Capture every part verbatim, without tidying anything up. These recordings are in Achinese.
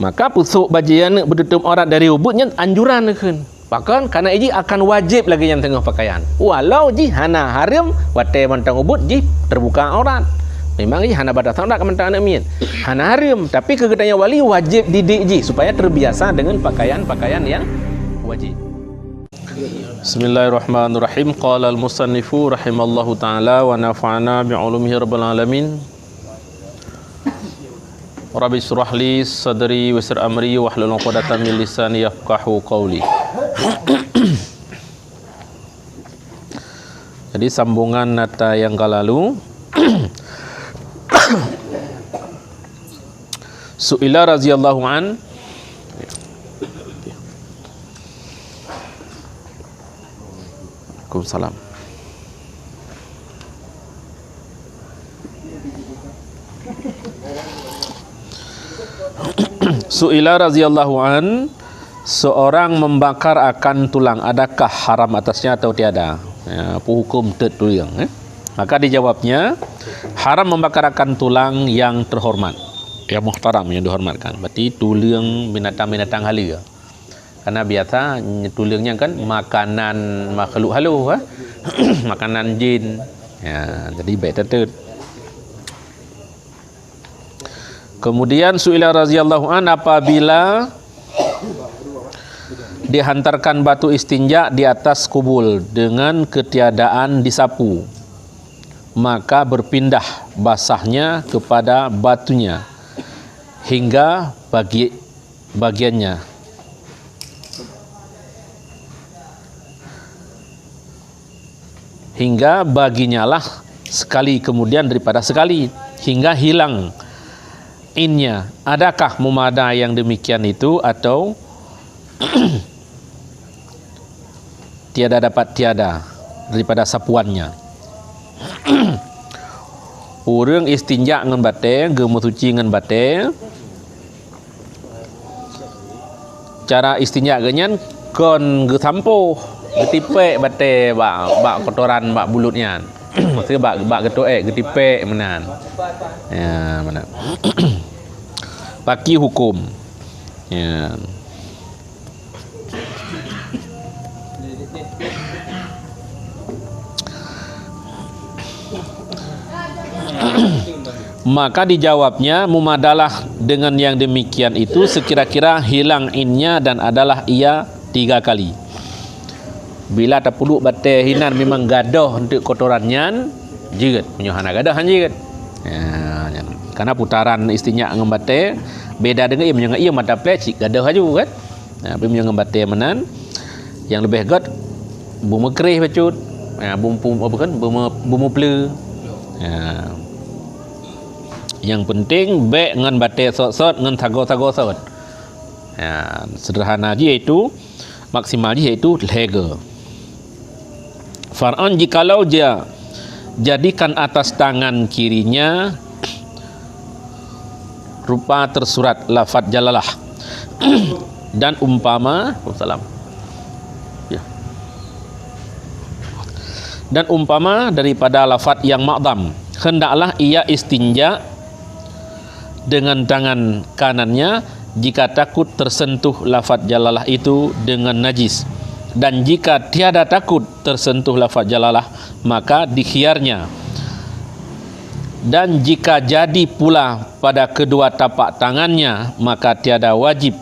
Maka pusok bajée aneuk beututup aurat dari ubeut nyan anjuran kheun. Pakon? Karena jih akan wajéb lagée nyang teungoh pakaian. Walau jih hana hareuem watée mantong ubeut jih teubuka aurat. Memang jih hana batasan aurat keu mantong aneuk miet. Hana hareuem, tapi keu geutanyoe wali wajéb didik jih supaya terbiasa dengan pakaian-pakaian yang wajéb. Bismillahirrahmanirrahim. Qala al-musannifu rahimallahu ta'ala wa nafa'ana bi ulumihi rabbal alamin. Rabbi shrah li sadri wa yassir amri wahlul 'uqdatam min lisani yafqahu qawli. Jadi sambungan nata yang ka lalu. Su'ila radhiyallahu an. Waalaikumsalam. Su'ila radhiyallahu an, seorang membakar akan tulang, adakah haram atasnya atau tiada? Ya, apa hukum teut tulang, eh? Maka dijawabnya, haram membakar akan tulang yang terhormat, yang muhtaram, yang dihormatkan. Berarti tulang binatang-binatang haleue. Karena biasa tulang nyan kan makanan makhluk halus, eh? Makanan jin. Ya, jadi baik teut. Kemudian su'ila radhiyallahu an, apabila dihantarkan batu istinja di atas kubur dengan ketiadaan disapu, maka berpindah basahnya kepada batunya hingga bagi, bagiannya. Hingga baginyalah sekali kemudian daripada sekali, hingga hilang innya. Adakah memada yang demikian itu atau tiada dapat tiada daripada sapuannya? Ureuëng istinja ngon batée, geumeusuci ngon batée, cara istinja geuh nyan kon geusampôh, geutipék batée bak, bak kotoran bak bulut nyan. Maksudnya bak, bak geutoék geutipék meunan. Ya, meunan. Paki hukum. Ya. Maka dijawabnya, memadalah dengan yang demikian itu sekira-kira hilang innya dan adalah ia tiga kali. Bila tapuluek batée hinan memang gadoh untuk kotoran nyan, jeuet. Meunyoe hana gadoh, han jeuet. Ya, nyan. Karena putaran istinja ngon batée beda dengan iem. Meunyoe ngon iem mata plé cit gadoh laju kan. Nah, tapi meunyoe ngon batée meunan, nyang leubeh gét, beumeukreh bacut. Ya, bum-, bum-, apa kan, beumeu-, beumeupleu. Ya. Yang penting bék ngon batée sot-sot, ngon sagoe-sagoe sot. Ya, sederhana jih iaitu, maksimal jih iaitu lhée goe. Far'an, jikalau dia jadikan atas tangan kirinya rupa tersurat lafaz jalalah dan umpama, salam. Ya. Dan umpama daripada lafaz yang ma'dham, hendaklah ia istinja dengan tangan kanannya jika takut tersentuh lafaz jalalah itu dengan najis. Dan jika tiada takut tersentuh lafaz jalalah, maka dikhiarnya. Dan jika jadi pula pada kedua tapak tangannya, maka tiada wajib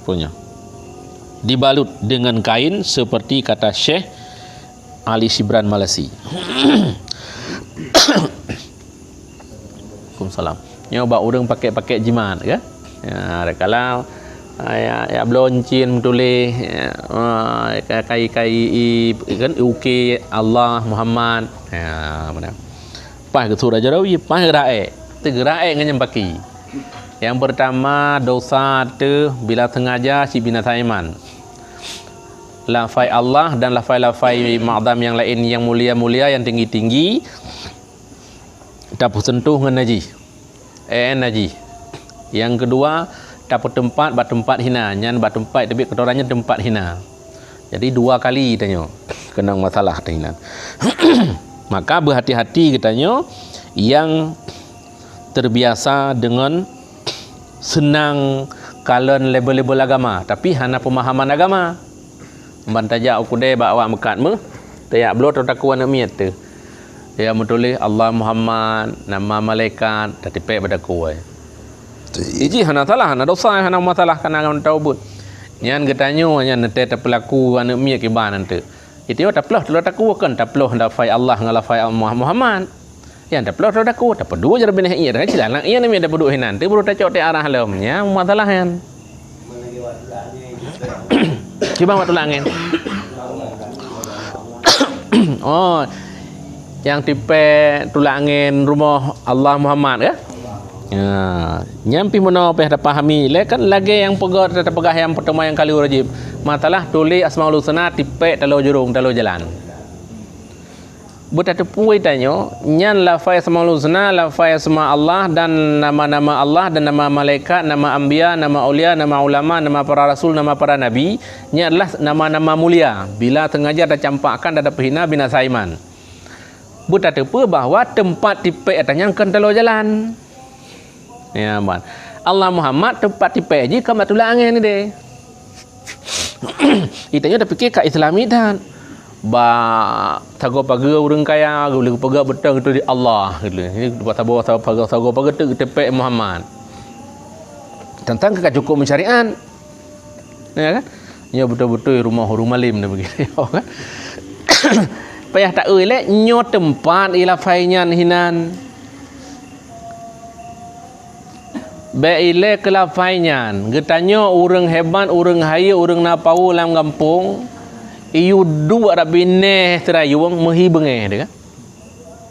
punya. Dibalut dengan kain seperti kata Syekh Ali Shibran Malasi. Waalaikumsalam. Nyoe bak ureuëng pakèk-pakèk jimat, kan? Ya, kadang-kadang, ah, ya, ya bloe cin meutuléh, ya, ah, ka-, kai-kai i, kan, ukèe Allah, Muhammad. Ya, beuna. Paih geusuet Raja Rawi, paih geuraék. Teugeuraék ngon nyang paki. Nyang peurtama, dosa teuh bila sengaja cit binasa iman. Lafai Allah dan lafai-lafai ma'dham nyang laén nyang mulia-mulia, nyang tinggi-tinggi, tapeuseuntuh ngon najih. Eh, najih. Nyang keudua, tapeuteumpat bak teumpat hina. Nyan bak teumpat, tapi keutoran nyan teumpat hina. Jadi, dua kali tanyoe keunong masalah teuh inan. Maka, beuhati-hati geutanyoe nyang terbiasa deungon seunang kalon label-label agama, tapi hana peumahaman agama. Ban tajak u keudè bak awak meukat meuh, tajak bloe teutakue aneuk miet teuh. Ya meutuléh Allah Muhammad, nama malaikat, tatipèk bak takue. Iji hana salah, hana dosa, hana masalah kana ngon taubat. Nyan geutanyoe nyan neutée tapeulaku aneuk miet kiban nanti. Itu taploh teuh takue kon taploh lafai Allah ngon lafai Muhammad. Nyang taploh teuh takue, tapeuduek jih binéh ié, kan cit aneuk ié nyan tapeuduek hinan, teuh baru tacok teuh arah lom. Nya masalah nyan. Kiban bak tulak angén. Oh, nyang tipèk tulak angén rumoh Allah Muhammad, kan? Ya, nyan pih meunoe pih tapahami. Lé kan lagèe nyang peugah, tapeugah nyang peutama nyang kali rajib. Masalah tuléh Asmaul Husna tipèk taloe jurông, taloe jalan. Beutateupeue tanyoe, nyan lafai Asmaul Husna, lafai asma Allah dan nama-nama Allah dan nama malaikat, nama anbiya, nama aulia, nama ulama, nama para rasul, nama para nabi, nyan adalah nama-nama mulia. Bila sengaja tacampakkan dan tapeuhina, binasa iman. Beutateupeue bahwa teumpat tipèk ata nyan kon taloe jalan. Ya, ban. Allah Muhammad teumpat tipèk jih kon bak tulak angén idéh. Itanyoe tapike ka Islami that. Bak sagoe pageue ureueng kaya, geupeugah beutôi itu di Allah, gitu. Ini bak sagoe, sagoe, sagoe pageue teuh geutipèk Muhammad. Teuntang ka cukup meusyariat. Ya kan? Nyoe beutôi-beutôi rumoh ureueng malém dah begitu, kan? Payah taeu lé, nyoe teumpat ilafai nyan hinan. Bèk ilée keu lafai nyan, geutanyoe ureueng hebat, ureueng hayeu, ureueng na power lam gampông, iyue duek dak binéh seurayueng meuhi beungéh teuh kan.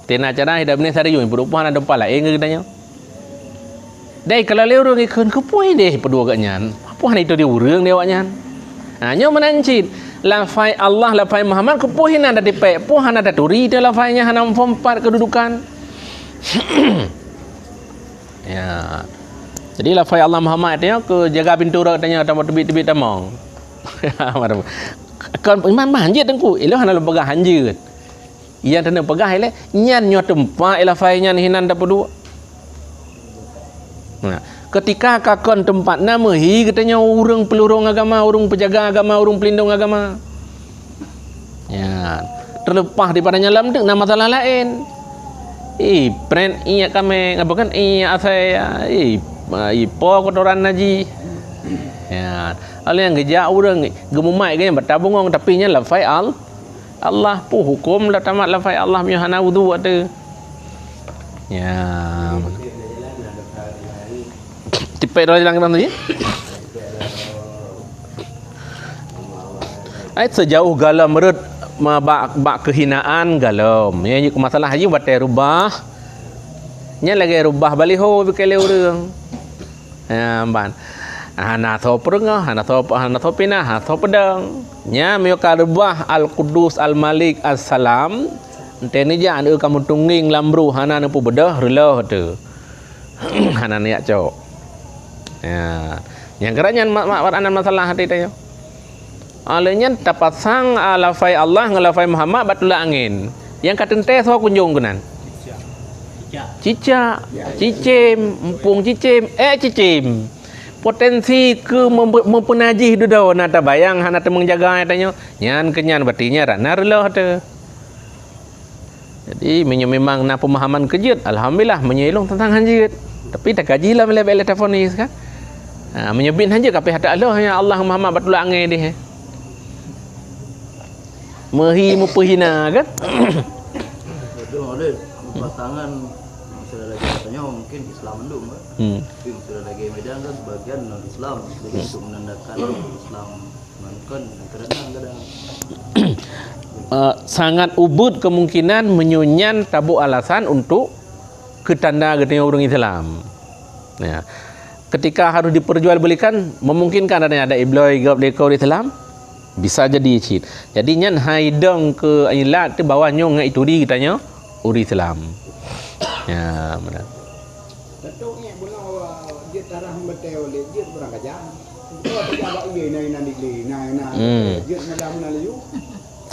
Teuh na cara hi dak binéh seurayueng, peuduek poh hana teumpat laén keu geutanyoe. Dai kalau lé ureueng ikheun keupeue deh peuduek geuh nyan, peue hana ituri ureueng di awak nyan. Ha, nyoe meunan cit. Lafai Allah, lafai Muhammad keupeue hana tatipèk, peue hana taturi teuh lafai nyan hana muphom pat keududukan. Ya. Jadi lafai Allah Muhammad nyoe keu jaga pintoe rot tanyoe, tamong teubiet-teubiet tamong. Kon iman mah hanjeuet teungku, ilôn hana lôn peugah hanjeuet. Nyang teuneu peugah ilée nyan nyoe teumpat lafai nyan hinan tapeuduek. Nah, keutika ka kon teumpat na meuhi geutanyoe ureueng peulurông agama, ureueng peujaga agama, ureueng peulindông agama. Ya, teuleupah daripada nyan lam teuk na masalah laén. Ih, pret ié kamé, apa kan ié asai, ih, ih po kotoran najih. Ya, oleh nyang geujak ureueng geumumat geuh bata bungong tapi nyan lafai al Allah pun huköm dah tamat lafai Allah meunyoe hana wudu ateuh. Ya. Tipék droe jalan keudroe tadi. Ai sejauh galom rot ma bak, bak kehinaan galom. Ya, masalah haji batée rubah. Nya lagée rubah baliho bikée lé ureueng. Ha, ban. Hana soe peureungoh, hana soe, hana soe pinah, hana soe peudong. Nya meunyoe ka reubah Al-Quddus, Al-Malik, As-Salam, enteuk neujak aneuëk ka meutunggeng lam bruh hana neupeubeudôh reuloh teuh. Hana neujak cok. Ya. Nyang keuran nyan ma-, ma-, ma-, masalah até tanyoe. Óh lheueh nyan tapasang, a, lafai Allah ngon lafai Muhammad bak tulak angén. Nyang ka teuntée soe kunjong keunan? Cicak. Cicak, cicém, muphom cicém, ék cicém. Potensi keu meupe-, meupeunajih dudoe na tabayang hana teumeujaga tanyoe. Nyan keu nyan berarti nyan rot na reuloh teuh. Jadi, meunyoe memang na peumahaman keu jeuet, alhamdulillah, meunyoe ilôn teuntang han jeuet. Tapi takaji lah lé bèk lé tafonis, kan? Ha, meunyoe biet han jeuet, ka pih ata Allah, ya Allah Muhammad bak tulak angén deh. Meuhi meupeuhina, kan? Betul, ada pasangan, misalnya lagi katanya mungkin Islam mandum, kan? Hmm. Tapi misalnya lagi Medan kan sebagian non-Islam, jadi untuk menandakan Islam. Eh, sangat ubit kemungkinan meunyoe nyan tabôh alasan untuk keu tanda geutanyoe ureuëng Islam. Ya. Ketika harus diperjualbelikan, memungkinkan ada, ada ibloe gob lé keu ureuëng Islam? Bisa jadi cit. Jadi nyan hai dong keu ilat teuh bahwa nyoe ngon ituri geutanyoe ureuëng Islam. Ya, benar. Tentu ingat bunoe jeuet tarah batée oleh jeuet kurang ajar. Betul ajar bak ié inan-inan digle, inan-inan. Hmm. Jeuet mudah-mudah laju.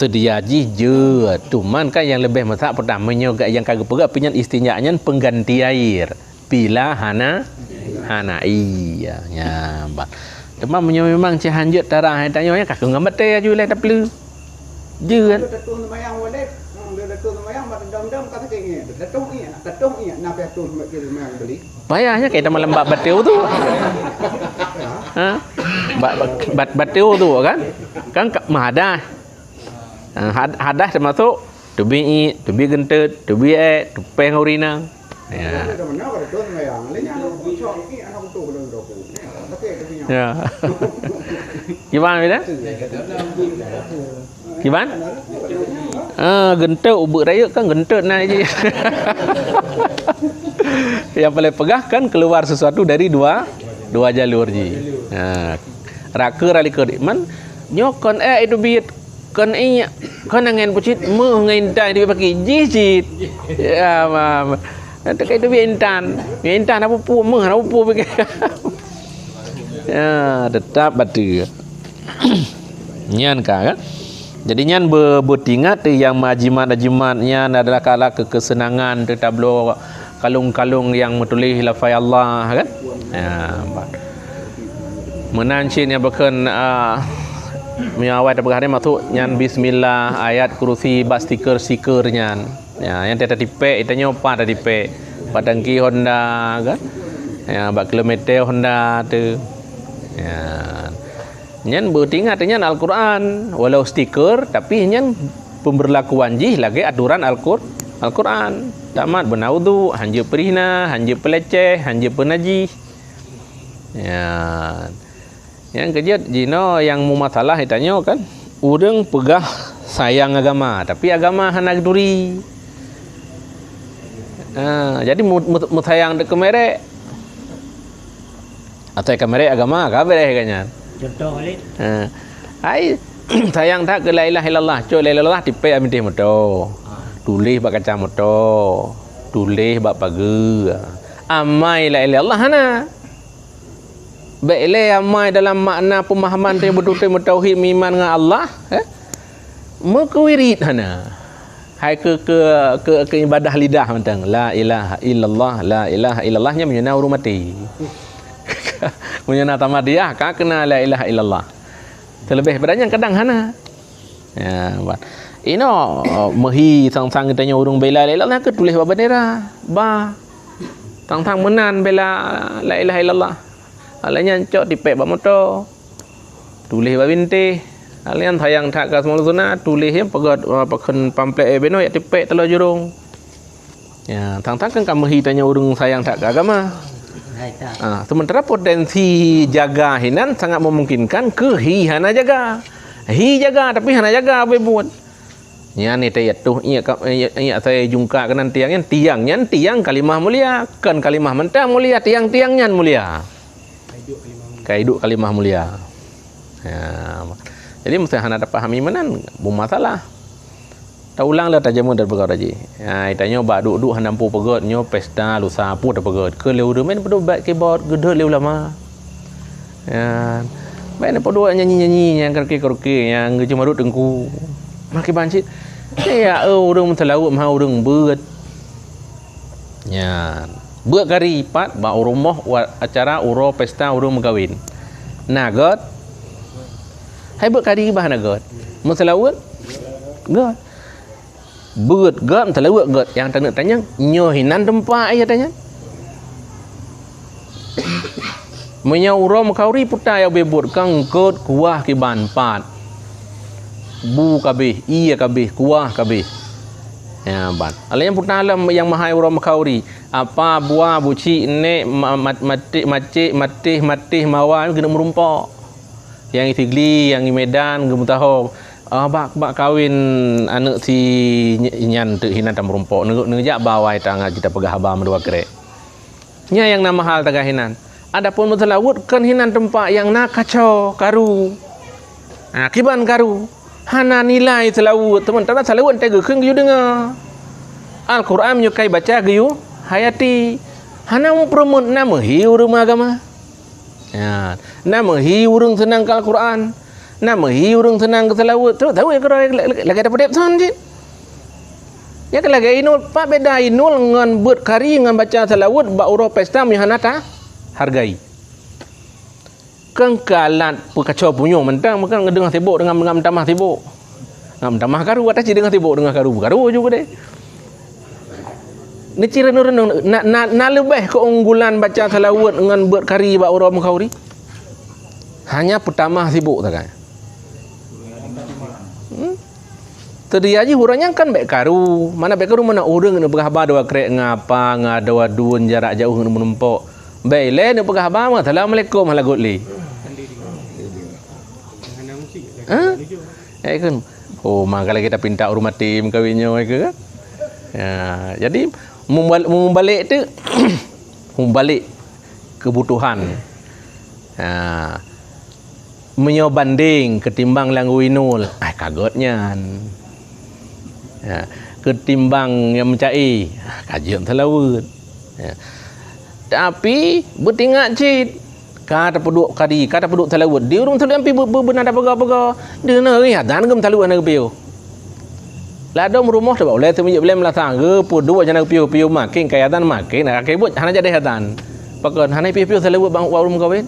Seudia jih jeuet. Cuman kan nyang leubeh meusak peurtama nyoe nyang ka geupeugah pih nyan istinja nyan pengganti air. Bila hana, Anak iya, ya, bah. Teuma meunyoe memang cit hanjeuet tarah hai tanyoe, ya, ka keu ngon batée aju ilée tapeuleueh. Jeuet. Tatuh seumayang walét, hmm, dia tatuh seumayang, bak dam-dam ka sakét ngieng. Tatuh ngieng, tatuh ngieng, na payah tuh seumayang beli. Payah nyan, kaita malam bak batée tu. Ha? Bak, bak, bak batée tu kan? Kan ka, meuhadah. Ha, had-, hadah teumasuk teubiet iék, teubiet geunteut, teubiet ék, teupéh ngon ureueng inong. Ya. Ya. Kiban beda? Kiban? Ah, geunteut ubeut rayeuk kan geunteut na jih. Yang paling peugah kan keluar sesuatu dari dua, dua jalur jih. Ha. Raka rali keudéh. Man, nyoe kon ék itu biet. Kon iék, kon angén peucit, méuh ngon intan di paki jih cit. Ya, mam. Nanti ka itu biet intan. Biet intan apa pu, méuh apa pu pikir. Ya, tetap batée. Nyan ka, kan? Jadi nyan be-, beutingat teuh nyang meujimat-jimat nyan adalah kala keu keuseunangan teuh tabloe kalung-kalung nyang meutuléh lafai Allah, kan? Ya, ba-, meunan cit nyang bukon, ah, meunyoe awai tapeugah nyan masuk nyan bismillah, ayat kursi, bak stiker-stiker nyan. Ya, nyang tatipék, tanyoe pat tatipék. Bak tangki Honda, kan? Ya, bak kilometer Honda tu. Ya. Nyan beutingat nyan Al-Quran, walau stiker, tapi nyan pemberlakuan jih lagée aturan Al-Qur-, Al-Quran. Tamat beuna udhu, hanjeuet peurihna, hanjeuet peuleceh, hanjeuet peunajih. Ya. Nyang keujeuet jinoe nyang meumasalah tanyoe kan, ureuëng peugah sayang agama, tapi agama hana geuturi. Ha, jadi mu-, mu-, meusayang deuk keumerek. Asai ka merek agama, ka beres ka nyan. Contoh laén? Ha. Hai, sayang that keu la ilaha illallah, cok la ilaha illallah tipék lam bintéh moto. Ha. Tuléh bak kaca moto. Tuléh bak pageue. Amai la ilaha illallah hana. Bék lé amai dalam makna peumahaman teuh beutôi-teuh meutauhid meuiman ngon Allah, eh? Meukeuwirit hana. Hai keu, keu, keu, keu ibadah lidah mantong. La ilaha illallah, la ilaha illallah nyan meunyoe na ureuëng maté. Meunyoe na tamadiyah, ka keuna la ilaha illallah. Teuleubeh bak nyan kadang hana. Ya, bah. Inoe meuhi sang-sang geutanyoe ureuëng bela la ilaha illallah keu tuléh bak bendera. Bah. Sang-sang meunan bela la ilaha illallah. Alah nyan cok tipék bak moto. Tuléh bak bintéh. Hal nyan sayang that keu Asmaul Husna, tuléh nyang peugét, ah, pakon pamflet, eh, binoe jak tipék taloe jurông. Ya, tang-tang kan ka meuhi tanyoe ureuëng sayang that keu agama. Hai, tak. Ah, sementara potensi jaga hinan sangat memungkinkan keu hi hana jaga. Hi jaga, tapi hana jaga abée buet. Nyan ni tayat tuh, iya ka, iya, iya saya jungka keunan tiang nyan, tiang nyan tiang kalimah mulia, kon kalimah mantong mulia, tiang-tiang nyan mulia. Ka iduek kalimah mulia. Ya. Jadi, meusé hana tapahami meunan, beumasalah. Taulang lé tajameun dan peugah raji. Ya, tanyoe bak duek-duek hana peue peugét, nyoe pesta lusa peue tapeugét. Keu lé ureuëng men peudeuh bak keyboard, geudeuek lé ulama. Ya. Baik ni peudeuh nyanyi-nyanyi nyang karaoke-karaoke, nyang geuceumarot teungku. Makai banci. Ya, eh, ureuëng meuseulaweuet meuha ureuëng beuet. Nyan. Beuet kari pat bak rumoh wa-, acara uroe pesta ureuëng meukawen. Na gét? Hai beuet kari bah na gét? Meuseulaweuet? Gét. Beuet gét, meuseulaweuet gét. Nyang taneuk tanyong, nyoe hinan teumpat ayah tanyong. Meunyoe uroe meukauri puta ya beuet ka eungkot kuah kiban pat. Bu kabeh, ie kabeh, kuah kabeh. Ya, ban. Alah nyang puta lom nyang mahai uroe meukauri. Apa buah buci nek ma-, mat-, matik, macik, matih, matih, mawa keuneuk meurumpok. Nyang i Sigli, nyang i Medan, geumeusaho. Ah, bak, bak kawin aneuk si ny-, nyan teuk hinan tameurumpok. Neu-, neujak bawai tangga kita peugah haba meudua krek. Nyan nyang na mahal tagah hinan. Adapun meuseulaweuet kon hinan teumpat nyang na kaco, karu. Ha, kiban karu. Hana nilai seulaweuet, teuma tanda seulaweuet teugeukheun geuyue deungoe. Al-Quran meunyoe kai baca geuyue hayati. Hana meupeureumeun na meuhi ureuëng agama. Ya, na meuhi ureuëng seunang keu Al-Quran. Na meuhi ureuëng seunang keu seulaweuet. Terus tahu ya keudroe lagée, lagée, lagée dapeudép son cit. Nyan keuh lagée inul, pat beda inul ngon beuet kari ngon baca seulaweuet bak uroe pesta meunyoe hana ta-, hargai. Kan kalat peukaco punyueng mantong, bukan deungon sibok, deungon, deungon tamah sibok. Deungon tamah karu, atas cit deungon sibok, deungon karu, karu juga deh. Ni cit renung-renung, na, na, na leubeh keunggulan baca salawat ngon beuet kari bak uroe meukauri? Hanya peutamah sibok sagai. Hmm? Teudiya jih uroe nyan kan bèk karu. Mana bèk karu, mana ureueng neupeugah haba dua krek ngon apa, ngon dua dun jarak jauh neumeureumpok. Bèk ilèe neupeugah haba, "Assalamualaikum," halagot lé. Ha? Eh, kan. Oh, maka lagi kita pinta ureueng maté meukawen nyoe, ke kan? Ya, jadi, mumbal-, mubalek tu, mubalek kebutuhan. Ha. Meunyoe bandeng keutimbang lam geuinul, ai ka göt nyan. Ya, keutimbang nyang meucai, ah, ka jeuet salaweuet. Ya. Tapi, beutingat cit, ka tapeuduek kadi, ka tapeuduek salaweuet. Di ureueng salaweuet pih beu-, beu-, beuna tapeugah-peugah. Deungon, eh, adan geumeusalaweuet hana geupiôh. Ladôm rumoh teuh bak ulèe seumeujeuet blém lasang, geupeuduek hana geupiôh-piôh, makin kaya adan, makin akai buet hana jadi adan. Pakon hana piôh-piôh salaweuet bak ureueng meukawen?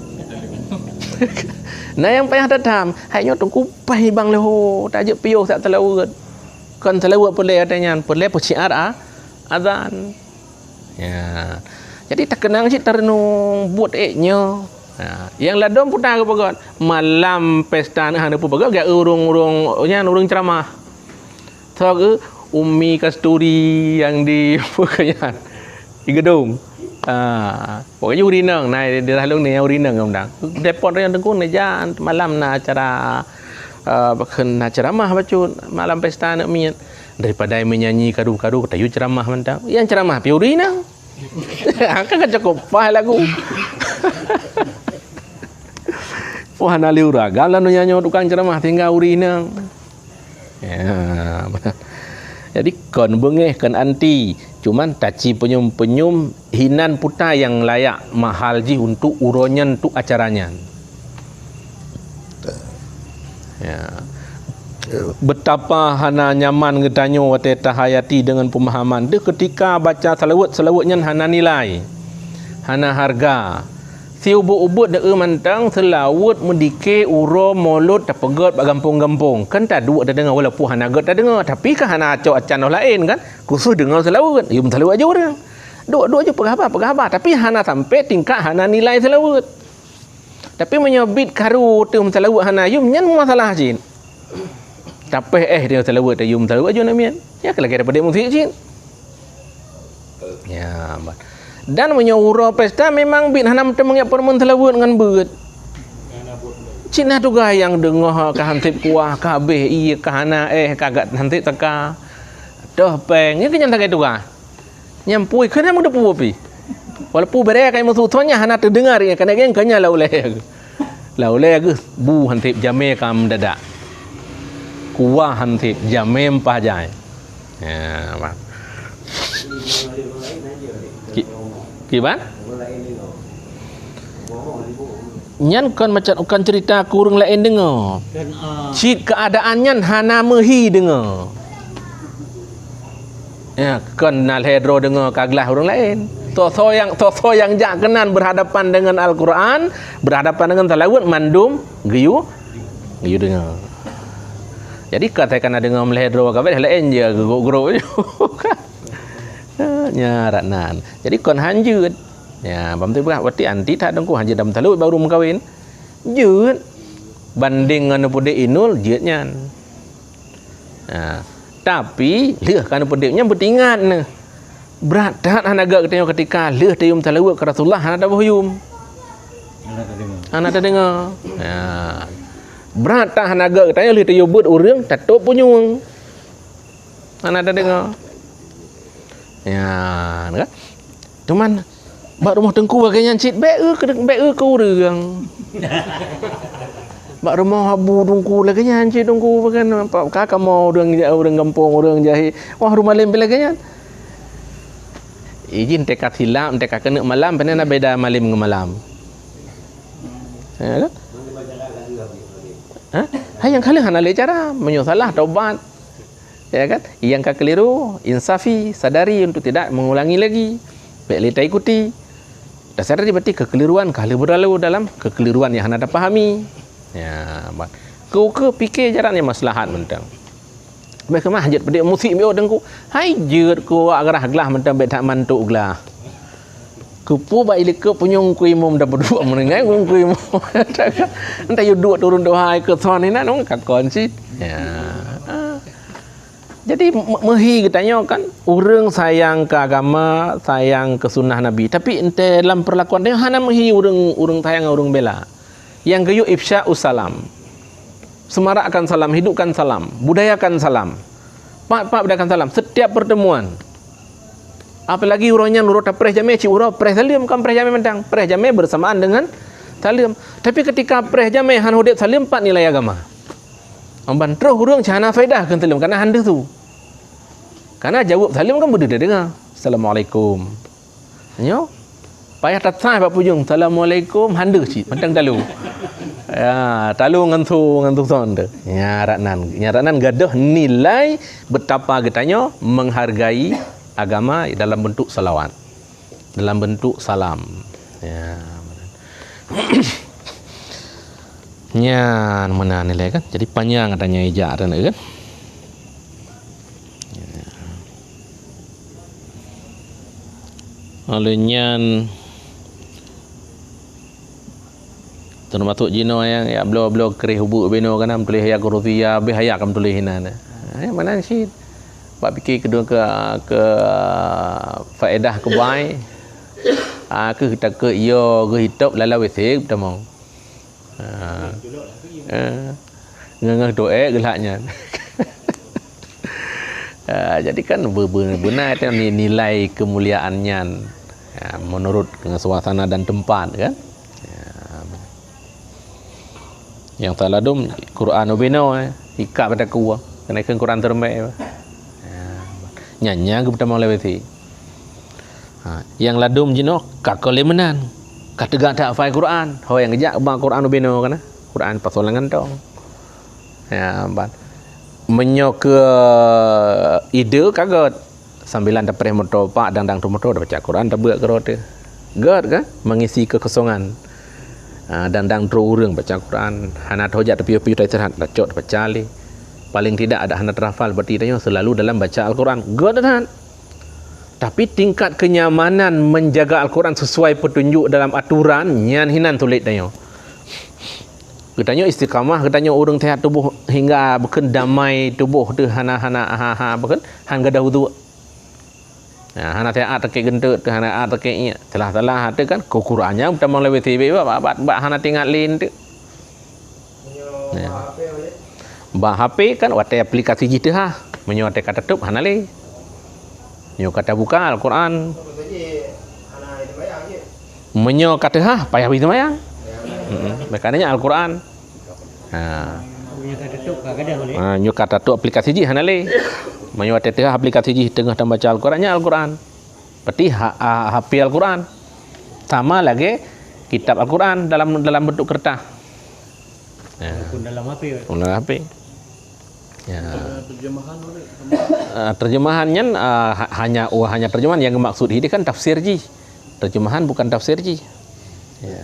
Na nyang payah tatham, hai nyoe teungku paih bang leuho, tajeuet piôh sak salaweuet. Kon salaweuet peureulèe watèe nyan, peureulèe peusyiar a-, azan. Ya. Jadi takeunang cit tareunong buet ék nyoe. Ha, nyang ladôm puta geupeugöt, malam pesta nyan hana peugöt, gak ureueng-ureueng nyan ureueng ceuramah. Soe geuh? Umi Kasturi nyang di, nyan, di Geudong. Ha, pokoknya ureueng inong, na di daerah lôn ni ureueng inong nyang undang. Depot nyang teungku ni jan malam na acara, eh, bakheun na ceuramah bacut, malam pesta aneuk miet. Daripada menyanyi kadu-kadu, tayue ceuramah mantong. Nyang ceuramah pih ureueng inong. Kan ka cukôp paih lagu. Wah, na lé ureueng agam lam donya nyoe tukang ceuramah tinggai ureueng inong. Ya, jadi kon beungéh, kon anti, cuman taci peunyum-peunyum hinan puta nyang layak mahal jih untuk uroe nyan, untuk acara nyan. Ya. Betapa hana nyaman geutanyoe watée tahayati deungon peumahaman deuh keutika baca salaweuet-salaweuet nyan hana nilai, hana hareuga. Siubeut-ubeut deuh mantong seulaweuet meudike uroe Molot tapeugét bak gampông-gampông. Kan taduek tadeungoe walaupun hana gét tadeungoe, tapi kan hana cok acan laén kan, khusus deungoe seulaweuet, yum seulaweuet aja ureuëng. Duek-duek je peugah haba, peugah haba, tapi hana sampai tingkat hana nilai seulaweuet. Tapi meunyoe bit karu teuh meusalaweuet hana yum, nyan masalah cit. Tapéh éh dia salaweuet, yum salaweuet aju namiet. Ya, lagée daripada musik cit. Ya, ban. Dan meunyoe uroe pesta memang bit hana meuteumé peurumoh salaweuet ngon beuet. Cit na tugai nyang deungoe ka hansip kuah, ka habéh ie, ka hana éh, ka gat hansip teuka. Toh péng, nyan keuh nyang sagai tugai. Nyang pui keunan meudeupu pih. Walaupun bere kai musu thon nyan hana teudeungar nyan, kana geng kanya lau lé. Lau lé geuh bu hansip jamé ka meudadak. Kuah hansip jamé mpah jai. Ya, bang. Ki-, kiban? Nyan kon macam, kon cerita keu ureuëng laén deungoe. Cit keuadaan nyan hana meuhi deungoe. Ya, kon na lhée droe deungoe ka glah ureuëng laén. Soe-soe nyang, soe-soe nyang jak keunan berhadapan dengan Al-Quran, berhadapan dengan salaweuet, mandum geuyue, geuyue deungoe. Jadi ka tai kana deungoe meulhée droe ka bét laén je geurok-geurok. Nya rat nan. Jadi kon hanjeuet. Ya, bam tu berarti anti that dengku hanjeuet dam talut baru meukawen. Jeuet. Banding ngon peudeh inul jeuet nyan. Ha, tapi lheueh ka neupeudeb nyan beutingat neuh. Brat that hana gét geutanyoe keutika lheueh tayum saleuweuet keu Rasulullah hana taboh yum. Hana tadeungoe. Hana tadeungoe. Ha. Brat that hana gét geutanyoe lheueh tayum beuet ureuëng tatôb punyueng. Hana tadeungoe. Ya, kan? Teuma bak rumoh teungku lagée nyan cit, bék eu keu, bék eu keu ureuëng. Bak rumoh abu teungku lagée nyan cit, teungku bukan apa ka kamoe ureuëng, ureuëng gampông, ureuëng jahé. Wah, rumoh malem pih lagée nyan. Ijin teuka silap, teuka keuneuk malam, pane na beda malem ngon malam. Ya kan? Ha? Hai nyang ka lheueh hana lé cara, meunyoe salah tobat. Ya kan? Nyang ka keliru, insafi, sadari untuk tidak mengulangi lagi. Bék lé taikuti. Secara berarti kekeliruan ka lheueh beurlalu dalam kekeliruan nyang hana tapahami. Ya, ban. Keu, keu pike jalan nyang maslahat mantong. Bèk keumah jeuet peudeh musik miôh teungku. Hai jeuet keu awak grah glah mantong bèk that mantuk glah. Keupeue bak ilikot punyueng keu imum dan peuduek meuninggai keu imum. Entah yue duek turun dohai keu thon inan ka kon cit. Ya. Jadi me-, meuhi geutanyoe kan ureueng sayang keu agama, sayang keu sunnah Nabi. Tapi entée lam peurlakuan tanyoe hana meuhi ureueng, ureueng sayang ureueng bela. Nyang geuyue ifsya'us salam. Semarakkan salam, hidupkan salam, budayakan salam. Pat-pat budayakan salam setiap pertemuan. Apalagi uroe nyan uroe tapreh jamé, cit uroe preh saleuem, kon preh jamé mantong. Preh jamé bersamaan dengan saleuem. Tapi ketika preh jamé hana udeb saleuem, pat nilai agama. Amban troh ureueng cit hana faedah keu saleuem, karena han deuh su. Karena jaweueb saleuem kan beudeuh deungoe. Assalamualaikum. Nyoe payah tasaih bak pujong. Assalamualaikum, han deuh cit, mantong talu. Ya, talu ngon su, ngon su son tu. Nyan rak nan, nyan rak nan gadôh nilai betapa geutanyoe menghargai agama dalam bentuk salawat. Dalam bentuk salam. Ya. Nyan meunan nilai kan. Jadi panyang katanya ijak tu kan. Oleh nyan termasuk jinoe nyang ya bloe-bloe kreh ubeuk binoe kana meutuléh ayat kursi ya habéh ayat ka meutuléh inan. Eh, meunan cit. Bak pike keudua ke, ke faedah keubai. Ah, keu takeu yo geuhitop lala W C tamong. Ha. Eh. Ngeungeuh doa geulak nyan. Ha, jadi kan be-, be-, beuna itu ni-, nilai kemuliaan nyan. Ha, menurut dengan suasana dan tempat kan. Ha. Nyang salah dum Quran ubinoe, eh. Ikab pada kuah. Kena ikut Quran terbaik. Ha. Nyan nyan geupeutama lewat Ha, nyang ladum jinoe ka kon lé meunan. Ka teuga that hafai Quran. Ho nyang geujak ba Quran ubinoe kana. Quran pasoe lam gantong. Ya, ban. Meunyoe keu ide ka gét. Sambilan tapreh moto pak dang-dang tu moto tabaca Quran tabeuet keudroe teuh. Gét kan? Mengisi kekosongan. Ha, dang-dang droe ureueng baca Quran. Hana tho jak tapiôh-piôh taistirahat, tacok tabaca lé. Paling tidak ada hana terhafal berarti tanyoe selalu dalam baca Al-Quran. Gét that. Tapi tingkat kenyamanan menjaga Al-Quran sesuai petunjuk dalam aturan, nyan hinan sulet tanyoe. Geutanyoe istiqamah, geutanyoe ureueng sehat tuboh hingga bukon damai tuboh teuh hana, hana, ha, ha, bukon han gadoh uduk. Nah, hana sehat sakét geunteuk teuh, hana sehat sakét ngiek. Salah-salah teuh kan, keu Quran nyang tamong lewat sibék bak, bak, bak, bak hana teuingat lé teuh. Ya. Bak H P kan watèe aplikasi jih teuhah. Meunyoe watèe ka tatôb hana lé. Nyoe ka tabuka Al-Quran. Meunyoe ka teuhah payah bri seumayang. Heeh. Makanya Al-Quran. Ha. Meunyoe ka tatôb ka gadôh lé. Ha, nyoe ka tatôb aplikasi jih hana lé. Meunyoe watèe teuhah aplikasi jih teungoh tambaca Al-Quran, nyan Al-Quran. Berarti ha-, ha-, hafal Al-Quran. Sama lagèe kitab Al-Quran dalam, dalam bentuk kertas. Ya. Walaupun dalam H P. Walaupun dalam H P. Ya. Terjemahan boleh? Ah, terjemahan nyan, ah, ha-, hanya, oh, hanya terjemahan yang maksud ini kan tafsir jih. Terjemahan bukan tafsir jih. Ya.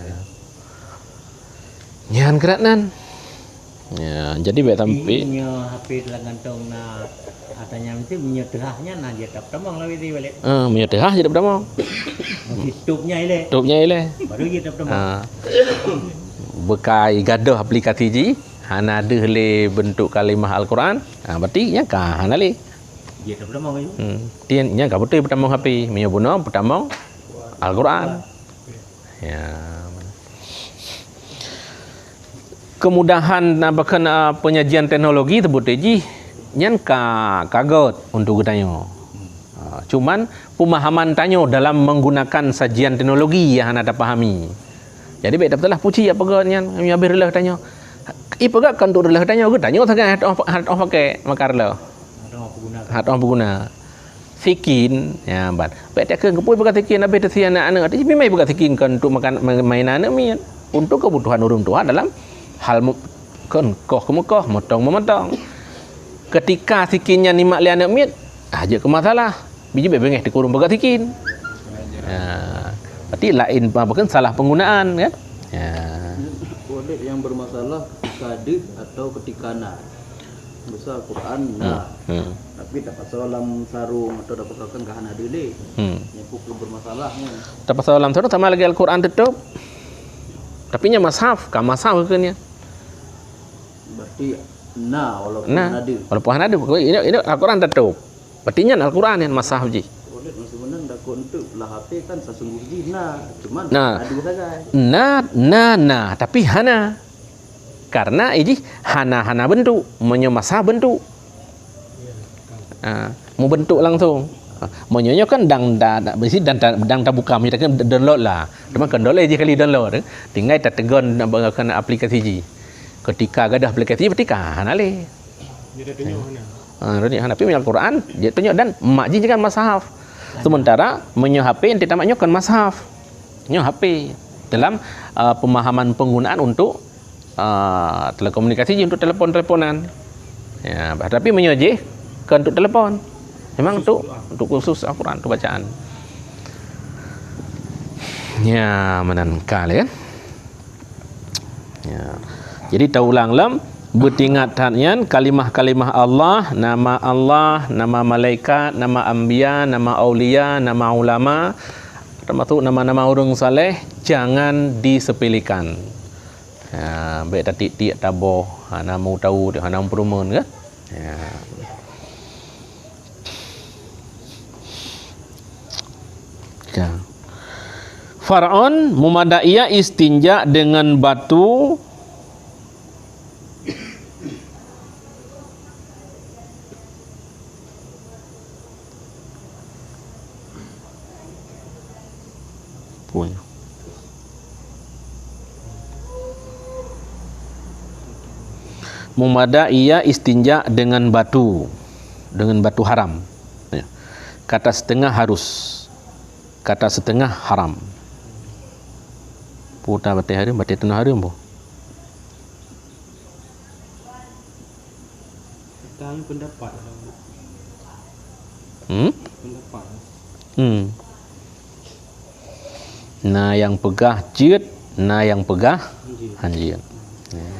Nyan keurat nan. Ya, jadi bèk sampai. Meunyoe H P dalam kantong na, katanya mesti meunyoe teuhah nyan na jeuet tapeutamong lawét di balik. Ah, meunyoe teuhah jeuet tapeutamong. Mesti tôb nya ilèe. Tôb nya ilèe. Baru jeuet tapeutamong. Ah. Beukai gadoh aplikasi jih, hana deuh lé bentuk kalimah Al-Quran. Ah, berarti nyan ka hana lé. Jeuet tapeutamong laju. Hmm. Tian nyan ka beutôi peutamong H P. Meunyoe bunoe peutamong Al-Quran. Ya. Kemudahan, ah, bahkan, ah, penyajian teknologi seubut jih nyan ka, ka gét untuk geutanyoe. Ah, cuman pemahaman tanyoe dalam menggunakan sajian teknologi nyang hana tapahami. Jadi bèk tapeusalah puji apa gét nyan, nyang habéh reuloh tanyoe. Ipeugét kon untuk reuloh tanyoe, geutanyoe sagai hana teuoh, hana teuoh pakai maka reuloh. Hana teuoh peuguna. Hana teuoh peuguna. Sikin, ya, ban. Bèk takheun keupeue peugah sikin, habéh teusie aneuk-aneuk. Tapi memang peugah sikin kon untuk makan, ma-, mainan aneuk miet. Untuk kebutuhan ureueng tuha dalam hal mu-, kon koh keumeukoh, motong meumotong. Ketika sikin nyan nibak lé aneuk miet, ah, jeuet keu masalah. Biji bèk beungèh teukurong peugah sikin. Ya. Berarti laén, apa kan, salah penggunaan, kan? Ya. Walid yang bermasalah ketika ada atau ketika na. Misal Quran na. Hmm. Hmm. Tapi tapasoe lam sarong atau tapasoe kan ka hana ada lé. Hmm. Nyan pun bermasalah nyan. Tapasoe lam sarong sama lagèe Al-Quran teutap. Tapi nyan mushaf, ka mushaf keuh nyan. Berarti na walaupun na, ada. Walaupun hana ada. Ini, ini Al-Quran teutap. Berarti nyan Al-Quran nyan mushaf jih. Walid masih menang dakon tu lah H P kan sasungguh jih na. Cuman na. Ada sagai. Na, na, na, tapi hana. Karena ijih hana-hana bentuk, meunyoe mushaf bentuk. Ha, meubentuk langsung. Ha, meunyoe nyoe kan dang da, da, bisi dan ta, dang tabuka, meunyoe kan download lah. Cuma kan download jih kali download, eh. Tinggai tateugon na, ba, kan aplikasi jih. Ketika gadoh aplikasi, berarti ka hana lé. Jadi tanya mana? Ha, jadi hana, tapi Al-Quran, dia tunjuk dan mak jih kan mushaf. Sementara meunyoe H P enti tamat nyoe kan mushaf. Nyoe H P. Dalam, uh, pemahaman penggunaan untuk, uh, telekomunikasi jih untuk telepon-teleponan. Ya, tapi meunyoe jih kan untuk telepon. Memang untuk, untuk khusus Al-Quran, untuk bacaan. Ya, meunan ka lé, kan? Ya. Jadi taulang lom, beutingat that nyan kalimah-kalimah Allah, nama Allah, nama malaikat, nama anbiya, nama aulia, nama ulama, termasuk nama-nama ureuëng saleh, jangan disepelekan. Ya, bèk tatiek-tiek taboh, hana meutau, hana meupeurumeun, kan? Ya. Ka. Firaun meumada ia istinja dengan batu. Pun. Meumada ia istinja dengan batu, dengan batu haram. Ya. Kata setengah harus, kata setengah haram. Puta batèe hareuem, batèe teunoh hareuem boh. Tang pendapat. Hmm? Pendapat. Hmm. Na nyang peugah jeuet, na nyang peugah hanjeuet. Hanjeuet. Ya.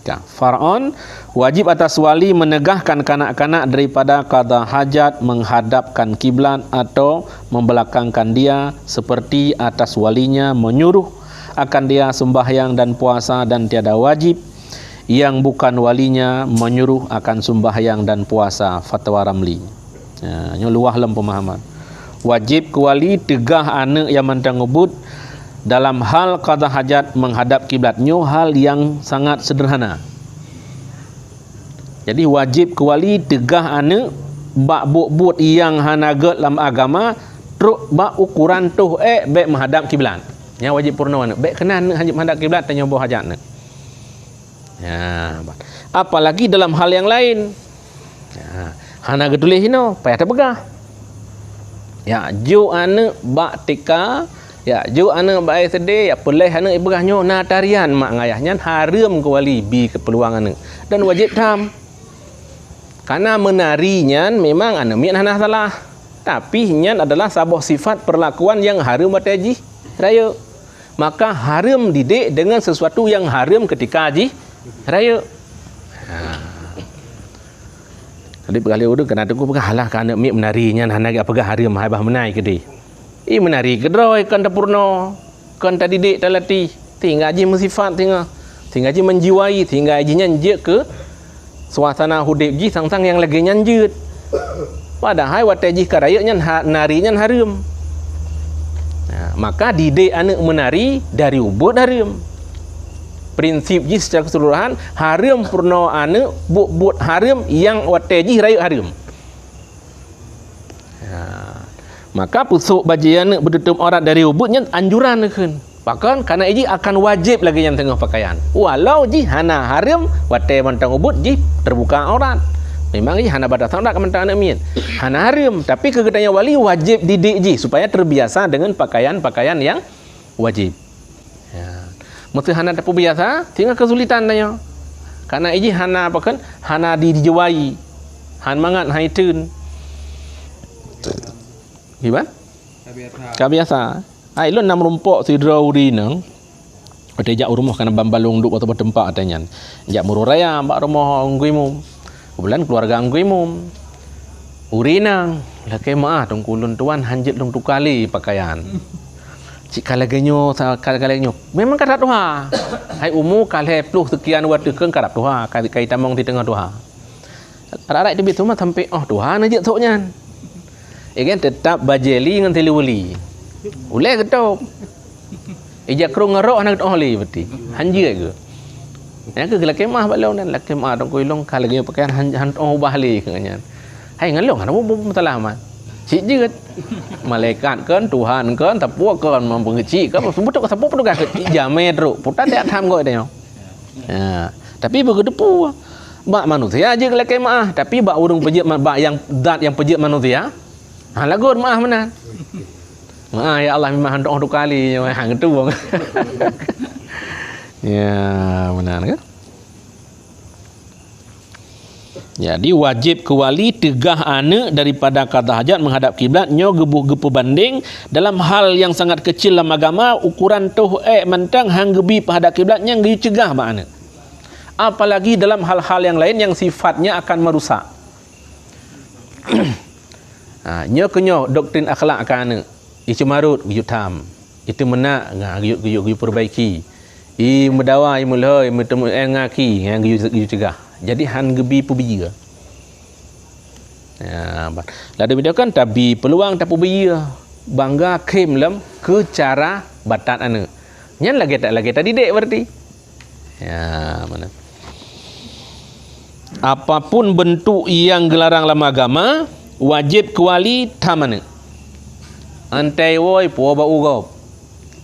Ka. Firaun, wajib atas wali menegahkan kanak-kanak daripada qadha hajat, menghadapkan kiblat atau membelakangkan dia, seperti atas walinya menyuruh akan dia sembahyang dan puasa dan tiada wajib yang bukan walinya menyuruh akan sembahyang dan puasa, Fatwa Ramli. Ya, nyoe luwah lom pemahaman. Wajib keu wali teugah aneuk nyang mantong ubit dalam hal qadha hajat menghadap kiblat. Nyoe hal nyang sangat sederhana. Jadi, wajib keu wali teugah aneuk bak buet-buet nyang hana gèt lam agama, trok bak ukoran toh èk bèk meuhadap kiblat. Nyan wajib peurunoe aneuk. Bèk keunan aneuk hana meuhadap kiblat, tanyoe boh hajat aneuk. Ya, apalagi dalam hal nyang laén. Ya, hana geutuléh inoe, payah tapeugah. Ya, jok aneuk bak TK, ya, jok aneuk bak SD, ya, peureulèe aneuk ipeugah nyoe na tarian mak ngon ayah, nyan hareuem keu wali bi keu peuluang aneuk. Dan wajéb tham. Karena meunari nyan memang aneuk miet hana salah. Tapi nyan adalah saboh sifat peurlakuan nyang hareuem watèe jih rayeuk. Maka hareuem didik deungon sesuatu nyang hareuem keutika jih rayeuk. Ha. Jadi, peugah lé ureueng keunan teungku peugah, "Alah, keu aneuk miet meunari nyan hana geupeugah hareuem, hai bah meunai keudeh." Ih, meunari keudroe kon tapeurunoe, kon tadidik, talatih, sehingga jih meusifat singoh, sehingga jih menjiwai, sehingga jih nyan jeuet keu suasana udép jih sang-sang nyang lagèe nyan jeuet. Padahai watèe jih ka rayeuk nyan ha-, nari nyan hareuem. Nah, maka didik aneuk meunari dari ubit hareuem. Prinsip jih secara keseluruhan, hareuem peurunoe aneuk buet-buet hareuem nyang watèe jih rayeuk hareuem. Ya. Maka pusok bajèe aneuk beututup aurat dari ubit nyan anjuran kheun. Pakon? Karena ijih akan wajéb lagèe nyang teungoh pakaian. Walau jih hana hareuem watèe mantong ubit jih teubuka aurat. Memang jih hana batasan aurat mantong aneuk miet. Hana hareuem, tapi keu geutanyoe wali wajéb didik jih supaya terbiasa dengan pakaian-pakaian nyang wajéb. Ya. Meusé hana tapeubiasa, singoh keusulitan tanyoe. Karena ijih hana pakon, hana di-, dijiwai. Han mangat, han iteun. Gimana? Ka biasa. Hai, lôn na meurumpok sidroe ureueng inong. Watèe jak u rumoh kana ban balong duek bak teumpat watèe nyan. Jak meuraya bak rumoh Teungku Imum. Keubeutulan keuluwarga Teungku Imum. Ureueng inong, lakèe meu'ah Teungku, lôn tuan hanjeuet lôn tuka lé pakaian. Cit ka lagèe nyoe, sa-, ka, ka lagèe nyoe. Memang ka that tuha. Hai umu ka lhèe ploh seukian watèe kheun ka that tuha, ka, ka itamong siteungoh tuha. Arak-arak teubiet teuma sampoe 'oh tuha neujeuet sôk nyan. Ikan teutap bajèe li ngon siluweue li. Ulèe geutôb. Ija krông ngon rok hana geutôh lé berarti. Hanjeuet geuh. Nyan keuh lakèe meu'ah bak lôn nyan, lakèe meu'ah Teungku, ilôn ka lagèe pakaian han, han tôh ubah lé keu nyan. Hai ngon lôn hana bu-, bu-, masalah mat. Cit jeuet. Malaikat kon, Tuhan kon, sapeue kon, mampu ngeucik kon, seubut sapeue petugas keu cit jamé trok. Putat dak tham gok tanyoe. Ha, tapi beugeuteupeue. Bak manusia jeuet lakèe meu'ah, tapi bak ureueng peujeuet ma-, bak nyang, zat nyang peujeuet manusia, ha, lagot meu'ah meunan. Meu'ah, ya Allah, memang han tôh tuka lé nyoe, ha, geuteupeue. Ya, meunan kan? Jadi, wajéb keu wali teugah aneuk daripada qadha hajat menghadap kiblat nyoe geubu-, geupeubandeng dalam hal nyang sangat keucil lam agama, ukoran tôh ék mantong han geubi peuhadap kiblat nyang geuyue ceugah bak aneuk. Apalagi dalam hal-hal nyang laén nyang sifatnya akan merusak. Ha, nyoe keuh nyoe doktrin akhlak keu aneuk. Iceumarot geuyue tham. Iteumeunak, nga, geuyue, geuyue, geuyue peurbaiki. Imeudawa, imeulhôi, imeuteumeu'en ngaki, nyan geuyue, geuyue ceugah. Jadi han geubi peubiyeu. Ya, ba-, ladôm itu kan tabi peuluang tapeubiyeu. Bangga khém lom keu cara batat aneuk. Nyan lagèe ta-, lagèe tadidik berarti. Ya, meunan. Apapun bentuk nyang geularang lam agama, wajéb keu wali tham aneuk. Antée woe puwoe bak u gob.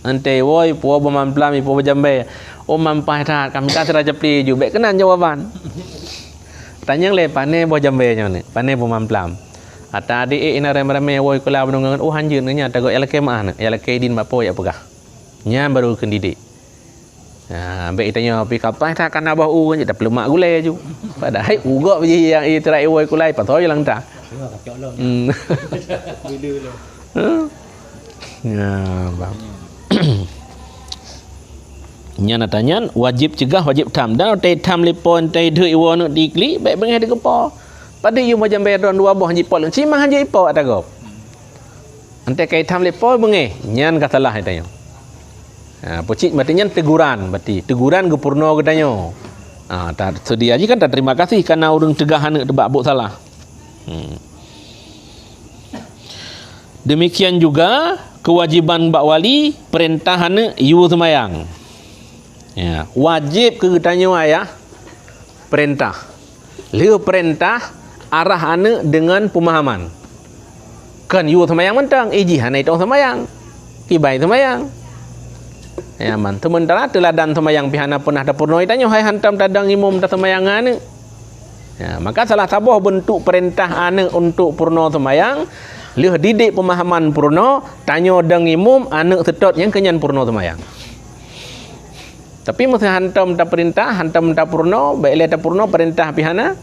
Antée woe puwoe bak mamplam, puwoe bak jambée. Oh, mampah that, ka mita sira japli ju, bék keunan jawaban. Tanyong lé pané boh jambée nyoe ni, pané boh mamplam. Ata adik ék ina ramé-ramé woe kula beunong ngon, oh, hanjeuet nyan, tagoe lakée meu'ah nyan, lakée idin bak po jak peugah. Nyan baru keu didik. Ha, bék itanyoe pih kapai that kana boh u nyan, tapeulemak gulée ju. Padahai u gob jih nyang iteurak iwoe kulai, pasoe lam ta. Hmm. Ya, bang. Nyan ata nyan wajéb ceugah, wajéb tham. Dan watée tham lé po, watée deuek iwoe aneuk di klik, bék beungéh dikeupo. Padahai yue meujan bayar droen dua boh jipot lom, cit mah han jipot ata gob. Antée kai tham lé po beungéh, nyan ka salah itanyoe. Ha, peucit berarti nyan teguran, berarti teguran geupurunoe geutanyoe. Ha, ta-, seudia jih kan taterima kasih kana ureuëng teugah aneuk teuh bak buet salah. Hmm. Demikian juga kewajiban bak wali peurintah aneuk yue seumayang. Ya, wajéb keu geutanyoe ayah peurintah. Lheueh peurintah, arah aneuk deungon peumahaman. Kon yue seumayang mantong, ijih hana itong seumayang. Kibai seumayang. Ya, man. Sementara teuladan seumayang pih hana peunah tapeurunoe, tanyoe hai hantom tadong imum taseumayang ngon aneuk. Ya, maka salah saboh beuntuk peurintah aneuk untuk peurunoe seumayang, lheueh didik peumahaman peurunoe, tanyoe dong imum, aneuk seutôt nyang keunyan peurunoe seumayang. Tapi meuseuh hantom tapeurintah, hantom tapeurunoe, bék lé tapeurunoe, peurintah pih hana.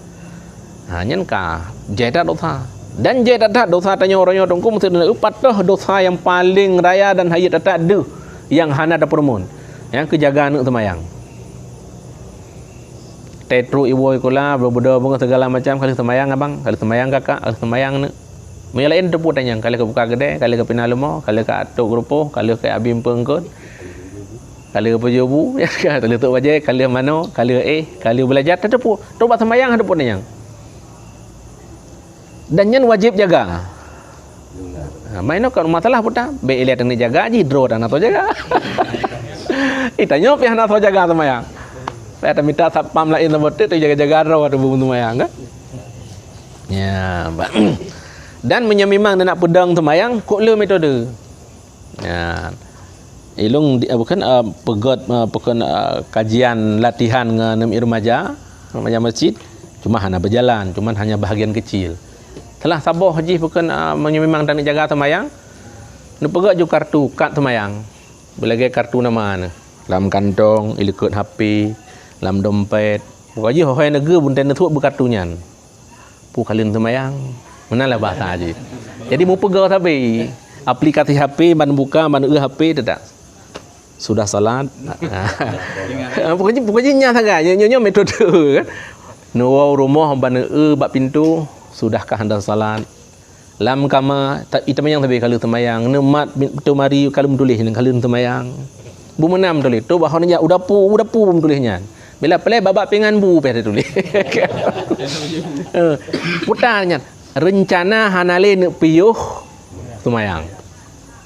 Ha, nyan ka jai that dosa. Dan jai that dosa tanyoe uroe nyoe teungku meuseuh na patoh dosa nyang paleng raya dan hayeu that deuh nyang hana tapeurumun. Nyang keu jaga aneuk seumayang. Teutrok iwoe kula, beudoh beungoh segala macam, ka lheueh seumayang abang, ka lheueh seumayang kakak, ka lheueh seumayang neuk. Meunyoe laén teupeu tanyong, ka lheueh keu buka keudè, ka lheueh keu pina leumo, ka lheueh keu atôt geurupoh, ka lheueh keu abi peungkot, ka lheueh peujubu, ka lheueh tok bajée, ka lheueh manoe, ka lheueh éh, ka lheueh beulajar, teupeu. Trok bak seumayang teupeu tanyong. Dan nyan wajéb jaga. Ha, mainoe kon masalah peue ta, bék ilée teungoh jaga jih droe tan atau jaga. Itanyoe pih hana soe jaga seumayang. Payah tamita satpam laén saboh teuk jaga-jaga droe ateueh bumoe seumayang kan. Ya, ba-, dan meunyoe memang na peudong seumayang, kok le metode. Ya. Ilong di, eh, bukan, eh, peugét, eh, bukan, eh, kajian latihan ngon aneuk remaja, remaja masjid, cuma hana berjalan, cuman hanya bahagian kecil. Salah saboh jih bukan, eh, meunyoe memang tan jaga seumayang, neupeugét ju kartu, kad seumayang. Beulagée kartu nama neuh. Lam kantong, ilikot H P, lam dompet. Pokok jih ho hai neugeue bunteng neusut beukartu nyan. Peue ka lheueh seumayang. Meunan lah bahasa jih. Jadi meupeugah sabe. aplikasi H P, ban buka, ban eu H P, tidak. Sudah salat. Bukan, bukan nyan sagai. Nyoe, nyoe, nyoe metode kan. Neuwoe u rumoh ban eu bak pintoe, sudahkah anda salat? Lam kama, ta-, i teumayang sabe ka lheueh teumayang. Neumat bin-, teumari ka lheueh meutuléh ka lheueh teumayang. Beumeunam tuléh. Tu bahwa nyan u dapu, u dapu meutuléh nyan. Bila pleh babak pingan bu pih teutuléh. Eh, putar nyan. Rencana hana lé neupiôh teumayang.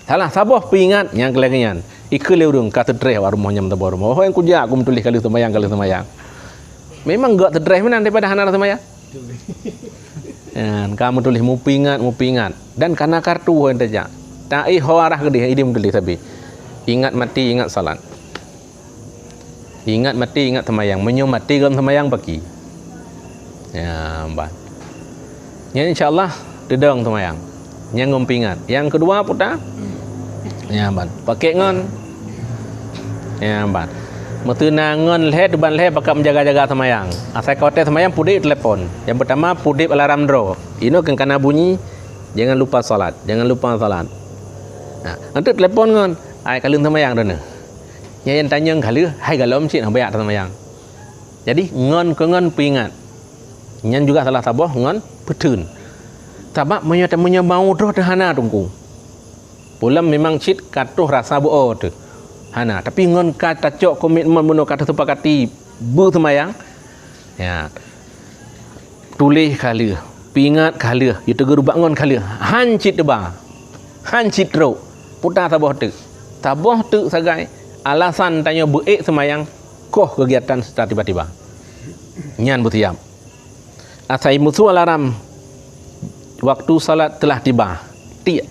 Salah saboh peuingat nyang keu lagèe nyan. Ikeu lé ureueng ka teutreh awak rumoh nyang meusaboh rumoh. Oh, nyang kujak ku meutuléh ka lheueh teumayang, ka lheueh teumayang. Memang gak teutreh meunan daripada hana teumayang. Nyan, ka meutuléh mupeuingat, mupeuingat. Dan kana kartu ho nyang tajak. Ta éh ho arah keudeh, ideh meutuléh sabe. Ingat mati, ingat salat. Ingat mati, ingat teumayang. Meunyoe mati gohlom teumayang, paki. Ya, ban. Nyan insya Allah teudong teumayang. Nyang gohlom peuingat. Nyang keudua puta. Ya, ban. Pakèk ngon. Ya, ban. Meuteuna ngon lhèe, teuban lhèe pakat meujaga-jaga teumayang. Asai ka watèe teumayang pudek telepon. Nyang peutama pudek alarm droe. Inoe keu kana bunyi, jangan lupa salat, jangan lupa salat. Nah, nanti telepon ngon, "Ai, ka lheueh teumayang droeneuh." Nyan nyang tanyong ka lheueh, hai gohlom cit, nah, beuyak teumayang. Jadi, ngon keu ngon peuingat. Nyan juga salah saboh ngon peutheun. Sabab meunyoe, meunyoe mau droe teuh hana teungku. Pulam memang cit ka troh rasa beu-o teuh. Hana, tapi ngon ka tacok komitmen bunoe ka teusepakati beuseumayang. Ya. Tuléh ka lheueh, peuingat ka lheueh, yue teuguru bak ngon ka lheueh. Han cit teuba. Han cit trok. Puta saboh teuk. Saboh teuk sagai alasan tanyoe beuék seumayang koh keugiatan secara tiba-tiba. Nyan beusiab. Asai meusu alarm, waktu salat telah tiba. Tiek.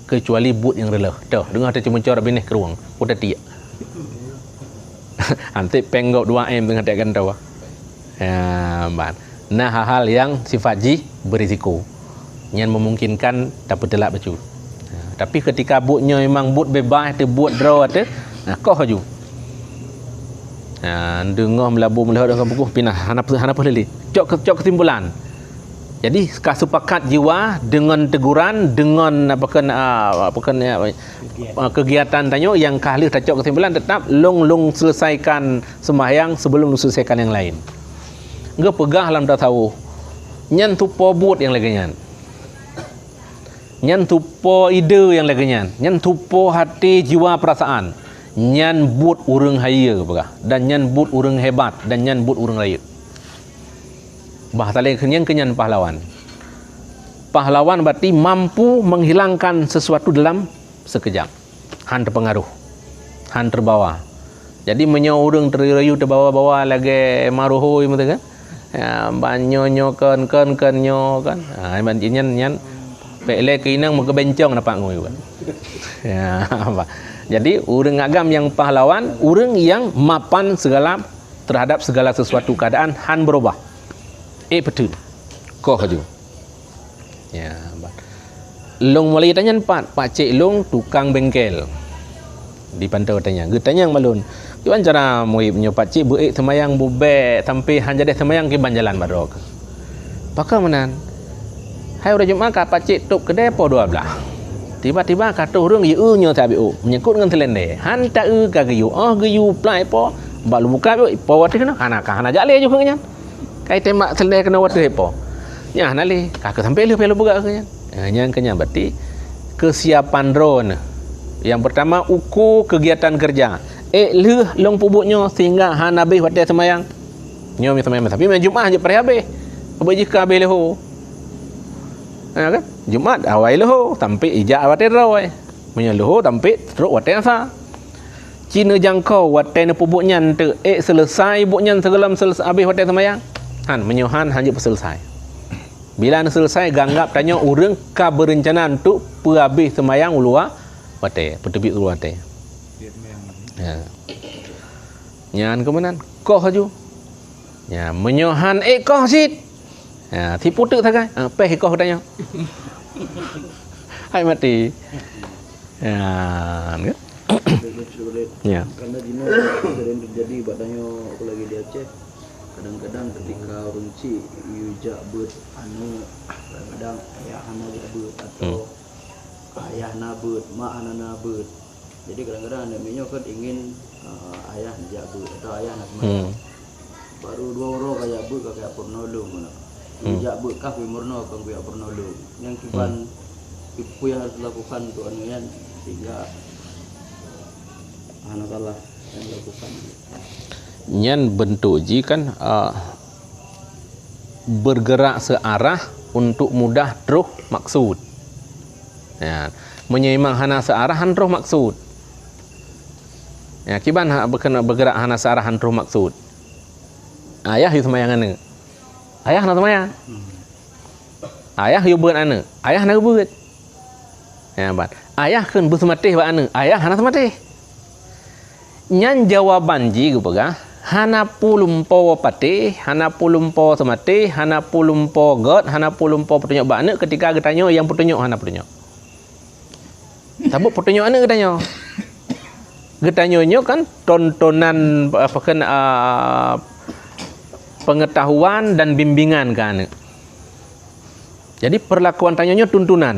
Keucuali buet nyang reuloh. Toh, deungoe teucumucor binéh krueng, udah tiek. Antik péng gob dua M teungoh tiek gantoe. Ya, ban. Nah, hal-hal nyang sifat jih berisiko. Nyan memungkinkan tapeutelat bacut. Ya, tapi ketika buet nyoe memang buet bebas, teuh buet droe teuh, nah, koh laju. Ha, deungoe meulabu meuleuhot deungon buku pinah, hana, hana peue lé. Cok ke-, cok kesimpulan. Jadi, ka sepakat jiwa deungon teguran, deungon apa kheun, ah, apa kheun, ah, kegiatan tanyoe nyang ka lheueh tacok kesimpulan, tetap lôn, lôn selesaikan sembahyang sebelum lôn selesaikan nyang laén. Geupeugah lam tasawuf, nyan tupo buet nyang lagèe nyan. Nyan tupo ide nyang lagèe nyan, nyan tupo até jiwa peurasaan. Nyan buet ureueng hayeue peugah, dan nyan buet ureueng hebat, dan nyan buet ureueng rayeuk. Bah talé keu nyan, keu nyan pahlawan. Pahlawan berarti mampu menghilangkan sesuatu dalam sekejap. Han teupeungaruh, han teubawa. Jadi meunyoe ureueng teurayu-rayu teubawa-bawa lagèe maruhôi meuteugah, ya, ban nyoe, nyoe kon, kon, kon nyoe kan. Ha, ban nyan, nyan pék lé keu inong meukeubencong dapat ngui kan. Ya, apa? Jadi ureueng agam nyang pahlawan, ureueng nyang mapan segala terhadap segala sesuatu keadaan han berubah. Eh, betul. Koh laju. Ya, ban. Lôn mulai tanyong pat, pakcik lôn tukang bengkel. Di pantoe tanyong. Geutanyong bak lôn, "Kiban cara Muib nyoe pakcik beuék seumayang bubek sampai han jadeh seumayang kiban jalan bak droe?" "Pakon meunan?" "Hai uroe Jumat ka pakcik tôb keudè poh dua blaih. Tiba-tiba ka troh ureueng yue nyoe sabiôh menyangkut ngon seulendé. Han taeu ka geuyue, 'Oh geuyue plai po, bak lôn buka biôh, po watèe keunoe hana ka hana jak lé ju nyan." Kai tembak seulendé keunoe watèe po. Nyan hana lé, ka keuh sampai lheueh pih lôn peugah keu nyan. Eh, nyan keu nyan berarti kesiapan droeneuh. Yang pertama, ukur kegiatan kerja. Eh, lheueh lôn peubuet nyoe sehingga hana habéh watèe seumayang. Nyoe miseumayang, tapi malam Jumat jeuet pareh habéh. Abéh jih ka habéh leuho. Ha, kan? Jumat awai leuho, sampai ijak watèe droe. Meunyoe leuho, sampai trok watèe asa. Ci neujangkau watèe neupeubuet nyan teuk ék seuleusai buet nyan sigohlom seuleus-, habéh watèe seumayang? Han, meunyoe han, han jeuet peuseuleusai. Bila neuseuleusai, geuanggab tanyoe ureueng ka beureuncana untuk peuhabéh seumayang u luwa watèe, peuteubiet u luwa watèe. Ya. Nyan keuh meunan, koh laju. Ya, meunyoe han ék koh cit. Ya, sipu teuk sagai. Ha, péh koh tanyoe. Hai mati. Ya, kan? Ya. Karena jinoe sering terjadi bak tanyoe, apalagi di Aceh. Kadang-kadang ketika ureueng cik yue jak beuet aneuk, kadang-kadang ayah hana jak beuet atau, hmm, ayah na beuet, mak hana na beuet. Jadi kadang-kadang aneuk miet nyoe kan ingin, eh, ayah jak beuet atau ayah na seumayang. Hmm. Baru dua uroe ka jak beuet ka kajak peurunoe lôn keunoe. Hmm. Jak beuet kah kui meurunoe kon kujak peurunoe lôn. Nyang kiban, hmm, peue nyang harus dilakukan untuk aneuk nyan sehingga hana salah nyang dilakukan. Nyan bentuk jih kan, ah, bergerak searah untuk mudah troh maksud. Ya, meunyoe memang hana searah han troh maksud. Ya, kiban ha-, bergerak hana searah han troh maksud. Ayah yue seumayang aneuk. Ayah hana seumayang. Ayah yue beuet aneuk. Ayah hana geubeuet. Ya, ban. Ayah kheun beuseumatéh bak aneuk. Ayah hana seumatéh. Nyan jawaban jih geupeugah, hana peue lumpo patéh, hana peue lumpo seumatéh, hana peue lumpo gét, hana peue lumpo peutunyok bak aneuk ketika geutanyoe nyang peutunyok hana peutunyok. Sabab peutunyok aneuk geutanyoe. Geutanyoe nyoe kan tontonan, apa kan, ah, pengetahuan dan bimbingan keu aneuk. Jadi, perlakuan tanyoe nyoe tuntunan.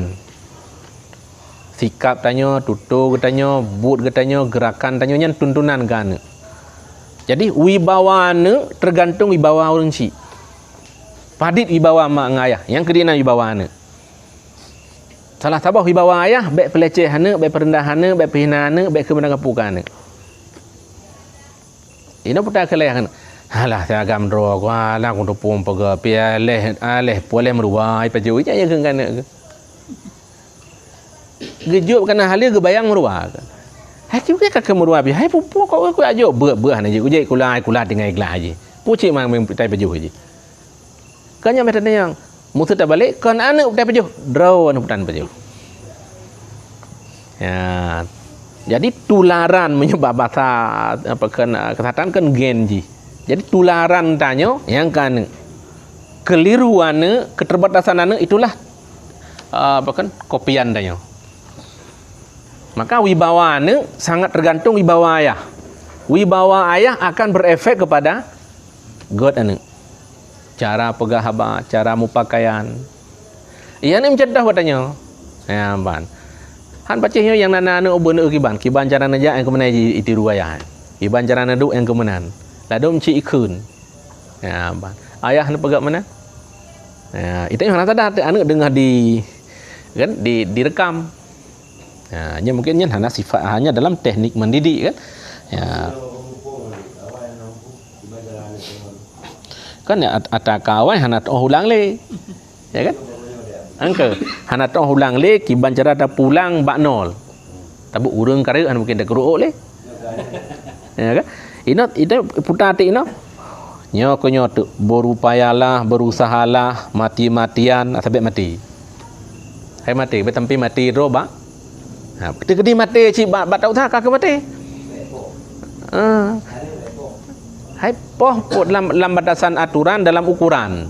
Sikap tanyoe, tutoe geutanyoe, buet geutanyoe, geurakan tanyoe nyan tuntunan keu aneuk. Jadi, wibawa aneuk teugantung wibawa ureueng chik. Padit wibawa mak ngon ayah, nyang keudina wibawa aneuk. Salah saboh wibawa ayah, bék peuleceh aneuk, bék peureundah aneuk, bék peuhina aneuk, bék keu meunan keu peue keu aneuk. Inoe puta keu lhèe kan. Alah, si agam droe ku, alah, ku tupông peugah, pi aléh, aléh, pu aléh meuruwa, ipajoh, ijak ya keu aneuk keu. Geujok kana haleue geubayang meuruwa. Hai, kiban ka keu meuruwa pi, hai, pupo kok ku ajok beuet-beuet hana jeuet, ujek kula, kula tinggai glah jih. Pucik mang meng tai pajoh jih. Kan nyan meunan nyang, meuseu tabalek, kon aneuk putan pajoh, droe aneuk putan pajoh. Ya. Jadi tularan meunyoe bak basa, apa kan, kesehatan kan gen jih. Jadi tularan tanyoe nyang keu aneuk. Keliru aneuk, keterbatasan aneuk itulah, apa kan, kopian tanyoe. Maka wibawa aneuk sangat tergantung wibawa ayah. Wibawa ayah akan berefek kepada gét aneuk. Cara peugah haba, cara meupakaian. Iya, aneuk meucontoh bak tanyoe. Ya, ban. Han pacéh nyoe nyang na, na aneuk ubeuen kiban. Kiban cara neujak nyang keumeunai ji-, jitiru ayah. Kiban cara neuduek nyang keumeunai. Ladôm cit ikheun. Ya, ban. Ayah neupeugah meunan. Ya, itu nyang hana sadar, aneuk deungoh di, kan, di, direkam. Ha, nyan mungkin nyan hana sifat, hanya dalam teknik mendidik kan. Ya. Kan ya, at-, ata kawai hana teuoh ulang lé. Ya kan? Angka, hana teuoh ulang lé, kiban cara tapulang bak nol. Tapi ureueng kareuek hana mungkin takeureuok lé. Ya kan? Inoe, inoe puta até inoe. Nyoe keuh nyoe teuk, berupayalah, berusahalah, mati-matian, sabé maté. Hai maté, beutampi maté droe bak. Ha, keudéh maté cit bak, bak tak usah ka keu maté. Ha. Hai poh, poh lam, lam batasan aturan, dalam ukuran.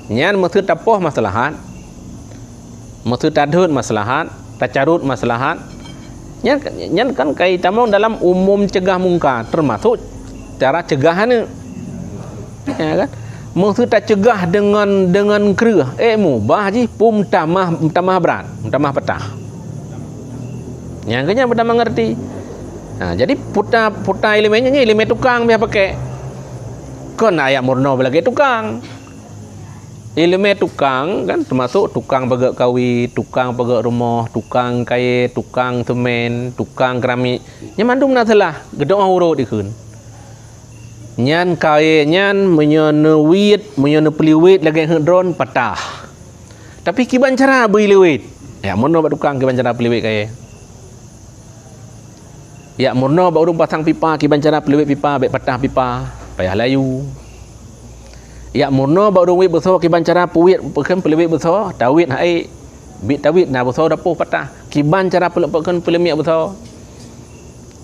Nyan meuseu tapoh maslahat, meuseu tadhôt maslahat, tacarôt maslahat. Nyan, nyan kan kai tamong dalam umum cegah mungkar, termasuk cara cegah aneuk. Ya kan? Meuseu tacegah deungon, deungon kreueh, eh, mubah jih, pun meutamah, meutamah brat, meutamah peutah. Nyang keu nyan meutamah ngerti. Ha, jadi puta, puta ileumé nyan, nyan ileumé tukang biasa pakai. Kon ayat meurunoe lagèe tukang. Ileumé tukang kan, teumasok tukang peugöt kawé, tukang peugöt rumoh, tukang kayèe, tukang seumén, tukang keramik. Nyan mandum na seulah, geudong urot dikheun. Nyan kayèe nyan meunyoe neuwiet, meunyoe neupeuleuwet lagèe heut droen, patah. Tapi kiban cara beu ileuwet? Ya, meurunoe bak tukang kiban cara peuleuwet kayèe. Yak meurunoe bak ureueng pasang pipa, kiban cara peuleuwet pipa, bèk patah pipa, payah layu. Yak meurunoe bak ureueng wiet beusoe, kiban cara peuwiet, peukheun peuleuwet beusoe, tawiet hai, bit tawiet na beusoe dapoh patah. Kiban cara peuleu-, peukheun peuleumiek beusoe.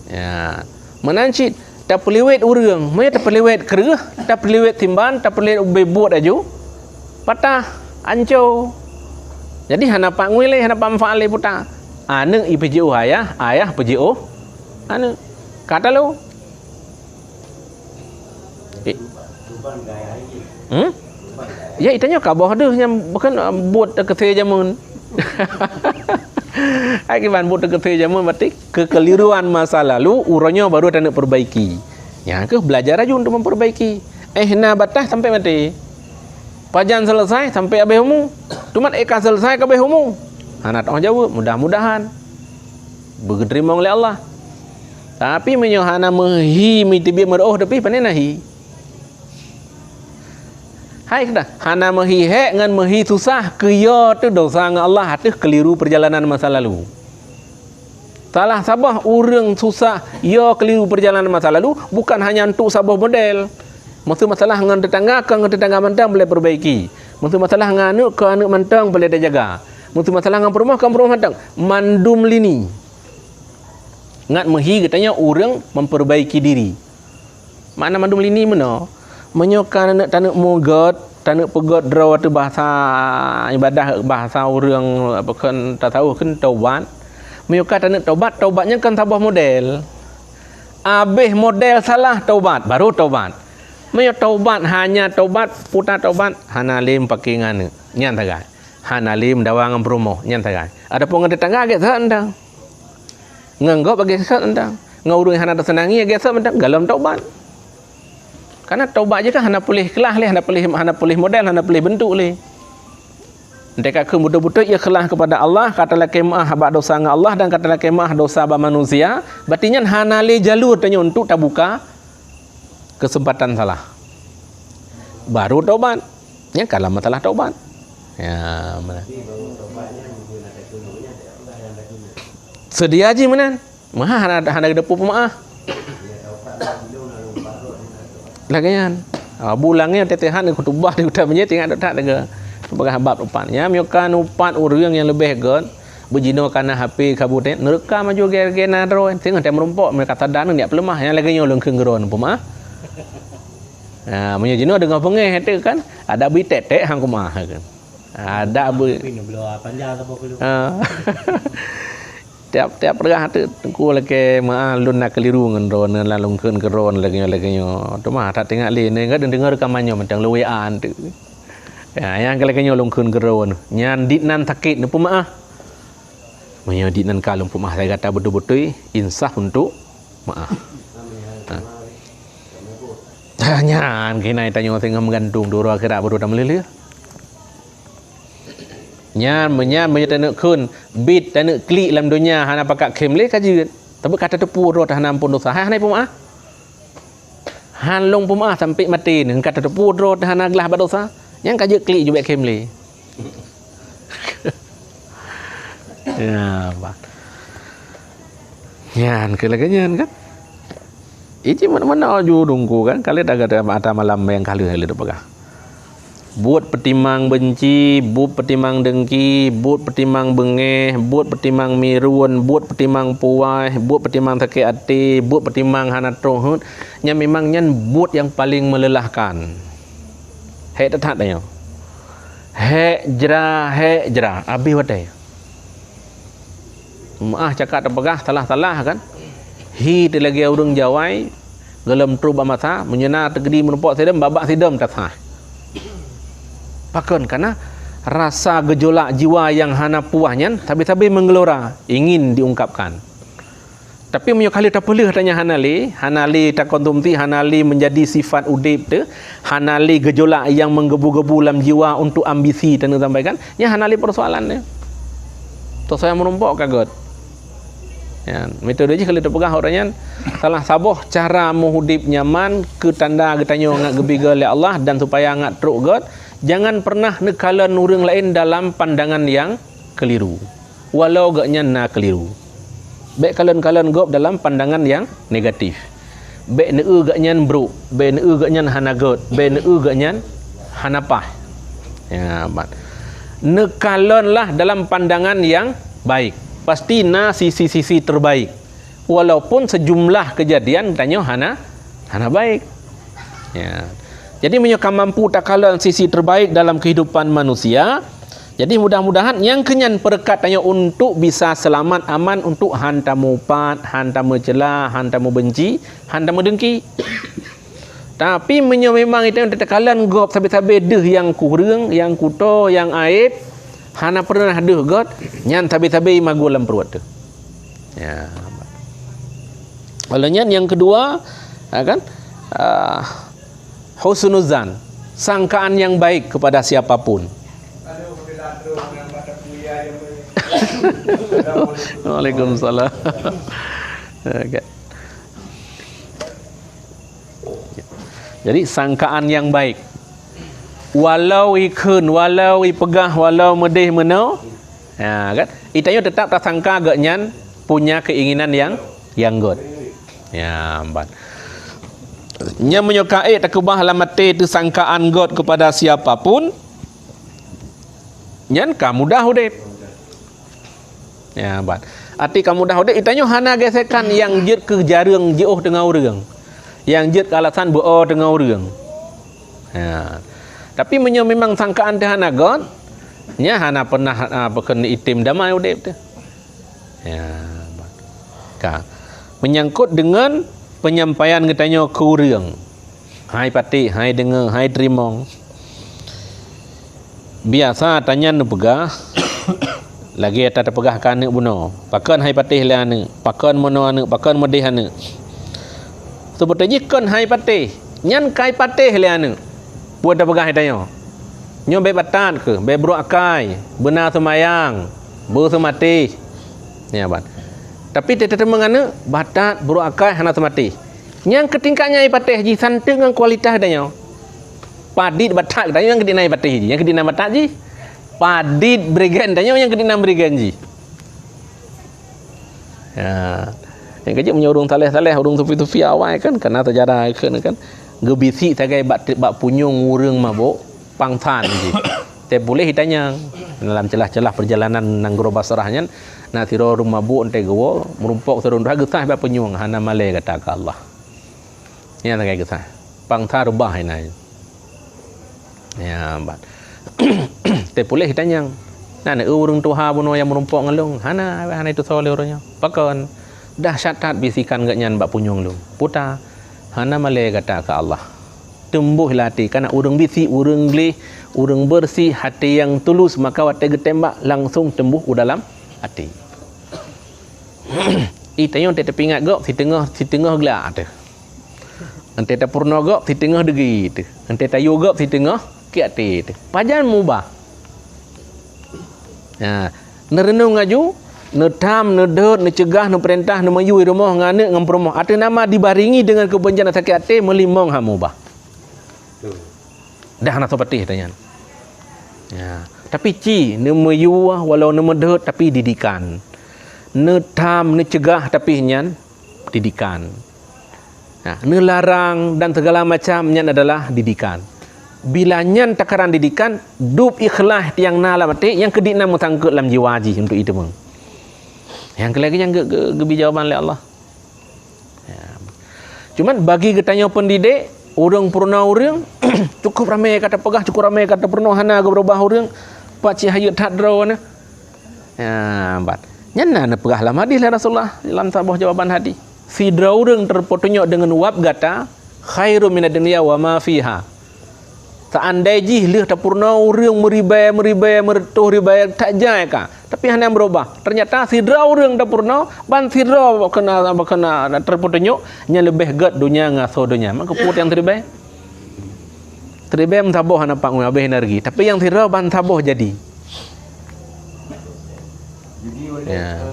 Ya. Meunan cit, tapeuleuwet ureueng, meunyoe tapeuleuwet kreueh, tapeuleuwet timban, tapeuleuwet ubé buet laju, patah, anco. Jadi hana pat ngui lé, hana pat manfaat lé buta. Aneuk ipeujiôh ayah, ayah peujiôh aneuk. Ka talo. Eh. Hmm? Ya, itanyoe ka boh deuh nyang bukan, uh, buet teukeusé jameun. Hai kiban buet teukeusé jameun, berarti keukeliruan masa lalu, uroe nyoe baru taneuk perbaiki. Nyan keuh belajar laju untuk memperbaiki. Eh, na batas sampai maté. Pajan selesai sampai habéh umu. Teuma eh ka selesai ka habéh umu. Hana teuh jaweueb, mudah-mudahan beugeuteurimong lé Allah. Tapi meunyoe hana meuhi, meuteubiet meureuoh, tapi pane na hi. Hai keudah, hana meuhi hék ngon meuhi susah, keu yo teuh dosa ngon Allah ateueh keliru perjalanan masa lalu. Salah saboh ureuëng susah yo keliru perjalanan masa lalu, bukan hanya untuk saboh model. Meuseu masalah ngon tetangga, kon ngon tetangga mantong boleh perbaiki. Meuseu masalah ngon aneuk, kon aneuk mantong boleh dijaga. Meuseu masalah ngon peurumoh, kon peurumoh mantong. Mandum lini. Ngat meuhi geutanyoe ureuëng memperbaiki diri. Makna mandum lini meunoe, meunyoe ka taneuk mugot, taneuk peugöt droe teuh bahasa ibadah, bahasa ureuëng, apa, kheun tasawuf kheun taubat. Meunyoe ka taneuk taubat, taubat nyan kon saboh model. Abéh model salah taubat, baru taubat. Meunyoe taubat hanya taubat, puta taubat, hana lé meupaké ngon aneuk, nyan sagai. Hana lé meudawa ngon peurumoh, nyan sagai. Adapun ngon tetangga, gét that mantong. Ngon gob lagée sot mantong. Ngon ureuëng hana teuseunangi lagée sot mantong, galom taubat. Karena taubat jih kan hana puléh keulah lé, hana puléh, hana puléh model, hana puléh bentuk lé. Ndai ka kheun beutôi-beutôi ikhlas kepada Allah, ka talakée meuáh bak dosa ngon Allah dan ka talakée meuáh dosa bak manusia, berarti nyan hana lé jalur tanyoe untuk tabuka kesempatan salah. Baru taubat. Nyan ka lam masalah taubat. Ya, mana? Seudia jih meunan. Meuhah hana, hana geuteupeue peumaáh. Lagée nyan. Ah, bulang nyan teuh-teuh han khutubah di kuta meunyoe teuingat that lagée. Peugah bab upat. Nyan meunyoe ka neuupat ureuëng nyang leubeh göt, beujinoe kana H P ka buet, neurekam laju gée-gée na droe, teungoh tém meurumpok, meunyoe ka tada nyan jak peuleumah, nyan lagée nyoe lôn kheun keudroe peumaáh. Ha, meunyoe jinoe deungoe beungéh teuh kan, adak beuiték-ték han kumaáh kan. Adak beu- Tapi neubloe panjang saboh kilo. Ha. Tiap-tiap peurah teuh teungku lakée meuáh lôn na keuliru ngon droeneuh lam lôn kheun keudroe lagée nyoe, lagée nyoe. Teuma that teuingat lé, neuingat deungoe reukaman nyoe mantong lôn W A teuh. Ya, nyang keu lagée nyoe lôn kheun keudroe. Nyan dit nan sakét neupeumaáh. Meunyoe dit nan ka lôn peumaáh, lagée gata beutôi-beutôi insaf untuk maáh. Ha. Nyan keuhai tanyoe singoh meugantung di uroe akhirat baru tameuleueh. Nyan meunyan meunyoe taneuk kheun bit taneuk klik lam donya hana pakat khém lé ka jeuet. Tapi ka tateupeue droe teuh hana amphon dosa, hai hana peumaáh. Han lôn peumaáh sampai maté nyoe ka tateupeue droe teuh hana glah bak dosa. Nyan ka jeuet klik jubek khém lé. Ya, bah. Nyan keu lagée nyan kan. Iji mana-mana ju dungku kan, kali dah kata mata malam yang kali lé peugah. Buet peutimang beunci, buet peutimang deungki, buet peutimang beungéh, buet peutimang mirun, buet peutimang puwaih, buet peutimang sakét até, buet peutimang hana troh heuet, nyan memang nyan buet nyang paleng meulelahkan. Hék that-that tanyoe. Hék jra, hék jra, abéh watée. Maáh cakap teupeugah salah-salah kan. Hi teuh lagée ureuëng jawai, golom troh bak masa, meunyoe na teukeudi meurumpok sidom, babah sidom tasah. Pakon? Karena rasa gejolak jiwa nyang hana puas nyan sabe-sabe menggelora, ingin diungkapkan. Tapi meunyoe ka lheueh tapeuleueh tanyoe hana lé, hana lé takonsumsi, hana lé menjadi sifat udeb teuh, hana lé gejolak nyang menggebu-gebu lam jiwa untuk ambisi tanyoe sampaikan, nyan hana lé persoalan nyoe. Toh soe nyang meurumpok ka göt. Nyan, metode jih ka lheueh teupeugah uroe nyan, salah saboh cara meuudeb nyaman keu tanda geutanyoe ngat geupiga lé Allah dan supaya ngat trok göt, jangan pernah neukalon ureuëng laén dalam pandangan nyang keliru. Walau geuhnyan na keuliru. Bék kalon-kalon gob dalam pandangan nyang negatif. Bék neueu geuhnyan brok, bék neueu geuhnyan hana göt, bék neueu geuhnyan hana paih. Ya, ban. Neukalonlah dalam pandangan nyang baik. Pasti na sisi-sisi terbaik. Walaupun sejumlah kejadian tanyoe hana, hana baik. Ya. Jadi meunyoe ka mampu takalon sisi terbaik dalam kehidupan manusia, jadi mudah-mudahan nyang keunyan peureukat tanyoe untuk bisa seulamat aman untuk han tameuupat, han tameucela, han tameubenci, han tameudengki. Tapi meunyoe memang itu takalon gob sabe-sabe deuh nyang kureueng, nyang kuto, nyang aeb, Hana pernah deuh göt, nyan sabe-sabe magun lam pruet teuh. Ya. Oleh nyan yang kedua, ha, kan? Ah, husnuzan, sangkaan yang baik kepada siapapun. Waalaikumsalam. Okey. Jadi sangkaan yang baik. Walau ikheun, walau ipeugah, walau meudeh meunoe, ha, kan? Itanyoe tetap tasangka geuhnyan punya keinginan yang, yang göt. Ya, ban. Nyan meunyoe ka ék takeubah lam até teuh sangkaan göt kepada siapapun, nyan ka mudah udép. Ya, ban. Até ka mudah udép, itanyoe hana gesekan nyang jeuet keu jareueng jiôh teungoh ureuëng. Nyang jeuet keu alasan beu-o teungoh ureuëng. Ya. Tapi meunyoe memang sangkaan teuh hana göt, nyan hana pernah, ah, bukon item damai udép teuh. Ya, ban. Ka. Menyangkut dengan penyampaian geutanyoe keu ureuëng. Hai patéh, hai deungoe, hai teurimong. Biasa tanyan neupeugah, lagée ata tapeugah keu aneuëk bunoe, "Pakon hai patéh lé aneuëk? Pakon meunoe aneuëk? Pakon meudeh aneuëk?" Seubeutôi jih kon hai patéh, nyan kai patéh lé aneuëk. Peue tapeugah geutanyoe? Nyoe bék batat kheueh, bék brok akai, beuna seumayang, beuseumatéh. Ya, ban. Tapi teuteumé ngon aneuëk, batat, brok akai, hana seumatéh. Nyang keutingkat nyang ipatéh jih santeuk ngon kualitas tanyoe. Padit batat tanyoe nyang keudinan ipatéh jih, nyang keudinan batat jih. Padit bregen tanyoe nyang keudinan bregen jih. Ya. Nyang keujeuet meunyoe ureuëng saleh-saleh, ureuëng sufi-sufi awai kan, kana seujarah kan, kan. Geubisik sagai bak, bak punyueng ureuëng mabök, pangsan jih. Teupuléh itanyong. Dalam celah-celah perjalanan nanggroe Basrah nyan, na sidroe ureuëng mabök enteuk geuwoe, meurumpok sidroe dua geusaih bak punyueng, hana malée gata keu Allah. Nyan sagai geusaih. Pangsa reubah inan. Ya, ban. Teupuléh itanyong. Na neueu ureuëng tuha bunoe nyang meurumpok ngon lôn? Hana, hana itusoe lé ureuëng nyoe. Pakon? Dahsyat that bisikan geuhnyan bak punyueng lôn. Puta, hana malée gata keu Allah. Teumbôh lam até, kana ureuëng bisik, ureuëng gleh, ureuëng beureusi, até nyang tulus, maka watée geutembak langsong teumbôh u dalam até. Itanyoe teuh tapeuingat gob siteungoh, siteungoh glak teuh. Enteuk tapeurunoe gob siteungoh deugée teuh. Enteuk tayue gob siteungoh kiek até teuh. Pajan mubah. Ha, neureunong laju, neutham, neudeuet, neuceugah, neupeurintah, neumiyue rumoh ngon aneuëk ngon peurumoh. Ateueh nama dibaringi deungon keubeunjaan sakét até, meulimong hana mubah. Dah hana soe patéh tanyan. Ya. Tapi ci neumiyue walau neumeudeuet tapi didikan. Neutham, neuceugah tapi nyan didikan. Nah, neularang dan segala macam nyan adalah didikan. Bila nyan takaran didikan, dub ikhlas nyang na lam até, nyang keudinan meusangkot lam jiwa jih untuk iteumeung. Nyang keu lagée nyan geu-, geu-, geubi jawaban lé Allah. Ya. Cuman bagi geutanyoe pendidik, ureuëng peurunoe ureuëng, cukup ramé ka tapeugah, cukup ramé ka tapeurunoe, hana geubeurubah ureuëng, pat cit hayeu that droe na. Ya, ban. Nyan na neupeugah lam hadis lé Rasulullah, lam saboh jawaban hadis. Sidroe ureuëng teupeutunyok deungon wab gata, khairum minad dunya wa ma fiha. Seandai jih lheueh tapeurunoe ureuëng meuribée, meuribée, meureutôh ribée, that jai ka, tapi hana meurubah. Ternyata sidroe ureuëng tapeurunoe, ban sidroe keuna, keuna teupeutunyok, nyan leubeh gét donya ngon asoe donya. Maka peue nyang siribée? Siribée meusaboh hana pat ngon habéh energi, tapi nyang sidroe ban saboh jadi. Jadi, oleh, ya,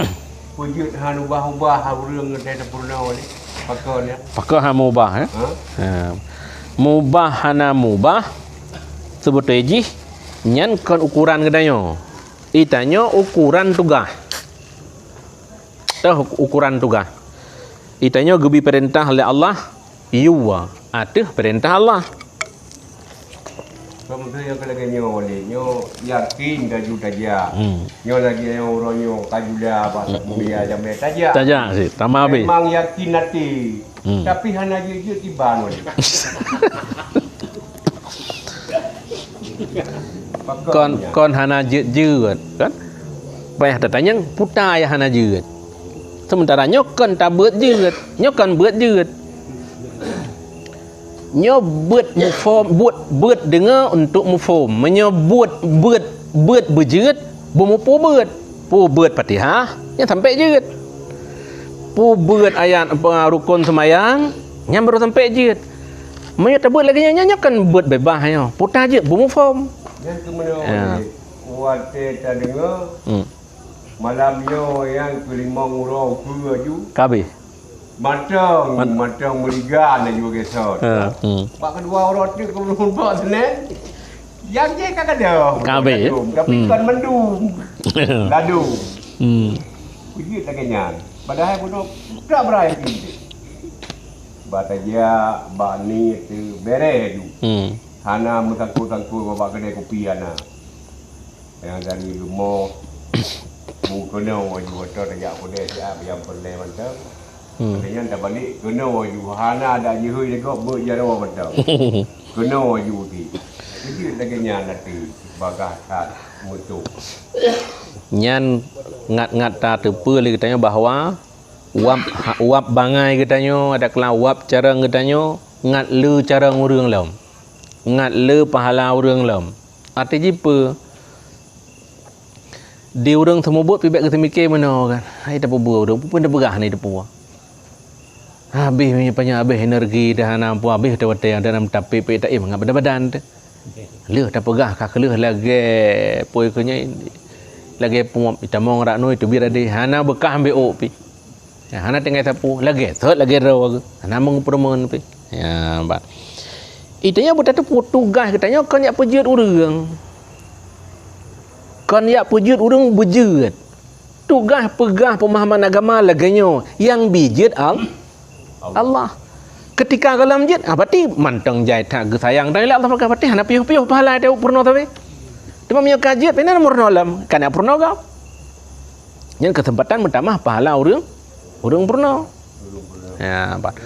eh, peujeuet han ubah-ubah ureuëng ngon tapeurunoe ni, pakon ya? Pakon han mubah, eh? Ha? Ha. Mubah hana mubah, seubeutôi jih nyan kon ukuran geutanyoe. Itanyoe ukuran tugaih. Toh ukuran tugaih. Itanyoe geubi peurintah lé Allah, yue ateueh peurintah Allah. Peue nyang keu lagée nyoe, Walid? Nyoe yakin laju tajak. Hmm. Nyoe lagée nyoe uroe nyoe ka jula bak, hmm, sapeue, hmm, ya, jamé tajak. Tajak sit, tamah habéh. Memang yakin até. Hmm. Tapi hana jeuet-jeuet iban, Walid. Kon, kon hana jeuet-jeuet, kan? Payah tatanyong, peue nyang hana jeuet. Sementara nyoe kon tabeuet jeuet, nyoe kon beuet jeuet. Nyoe beuet muphom, beuet, beuet deungoe untuk muphom. Meunyoe beuet, beuet Beuet beujeuet, beumupeue beuet. Peue beuet Fatihah, nyan sampai jeuet. Peue beuet ayat, apa, rukon seumayang, nyan baru sampai jeuet. Meunyoe tabeuet lagèe nyan, nyan kan beuet beubaih nyoe. Peue ta jeuet, beumuphom. Nyan keuh meunoe, ya, watèe tadeungö, hmm, malam nyoe nyang keulimong uroe ukeue aju. Ka abéh. Mantong, man- mantong meuliga na jua gesot. Ha, hmm. Bak keudua uroe teuk keu meureumpok Senin. Nyang jih ka gadôh. Ka abéh, ya? Ladôm, tapi, hmm, kon mandum. Ladôm. Hmm. Beujeuet lagèe nyan. Padahai bunoe tak berai pih. Bak tajak, bak ni teuh bereh aju. Hmm. Hana meusangkot-sangkot bak keudè kupi hana. Nyang dari rumoh, meukeunong aju, atau tajak keudè siat nyang peureulèe mantong. Hmm. Lheueh nyan tabalek, keunong aju, hana adak jihôi lé gob, beuet jaroe mantong. Keunong aju ti. Beujeuet lagèe nyan até, bagah that meutup. Nyan ngat-ngat tateupeue lé geutanyoe bahwa wab, ha-, wab bangai geutanyoe, adak keulang wab carông geutanyoe, ngat le carông ureueng lom. Ngat le pahala ureueng lom. Até jih peue? Di ureueng seumeubeuet pih bèk geuteumikè meunoe kan. Hai tapeubuet ureueng, peue pun tapeugah ni teupeue. Habéh minyeuk panyang, habéh energi dah hana ampu, habéh watèe-watèe dah nam tapék-pék taém ngon badan-badan teuh. Lheueh tapeugah ka keu lheueh lagèe peue keu nyan, lagèe peuet, itamong rak nui teubiet adé, hana beukah ambek ôk pih. Ya, hana tinggai sapeue, lagèe sot lagèe droe geuh. Hana meung peureumeun pih. Ya, bah. Itu nyan beutatupeue tugaih geutanyoe kon jak peujeuet ureueng. Kon jak peujeuet ureueng beujeuet. Tugaih peugah peumahaman agama lagèe nyoe, nyang bijeuet Al-, Allah. Keutika gohlom jeuet, ah, berarti mantong jai that geusayang. Dan Allah berkati hana piôh-piôh pahala teuh peurunoe sabe. Teuma meunyoe ka jeuet, pih na meurunoe lom, ka na peurunoe gob. Nyan keuseumpatan meutamah pahala ureueng, ureueng peurunoe. Ya, bah.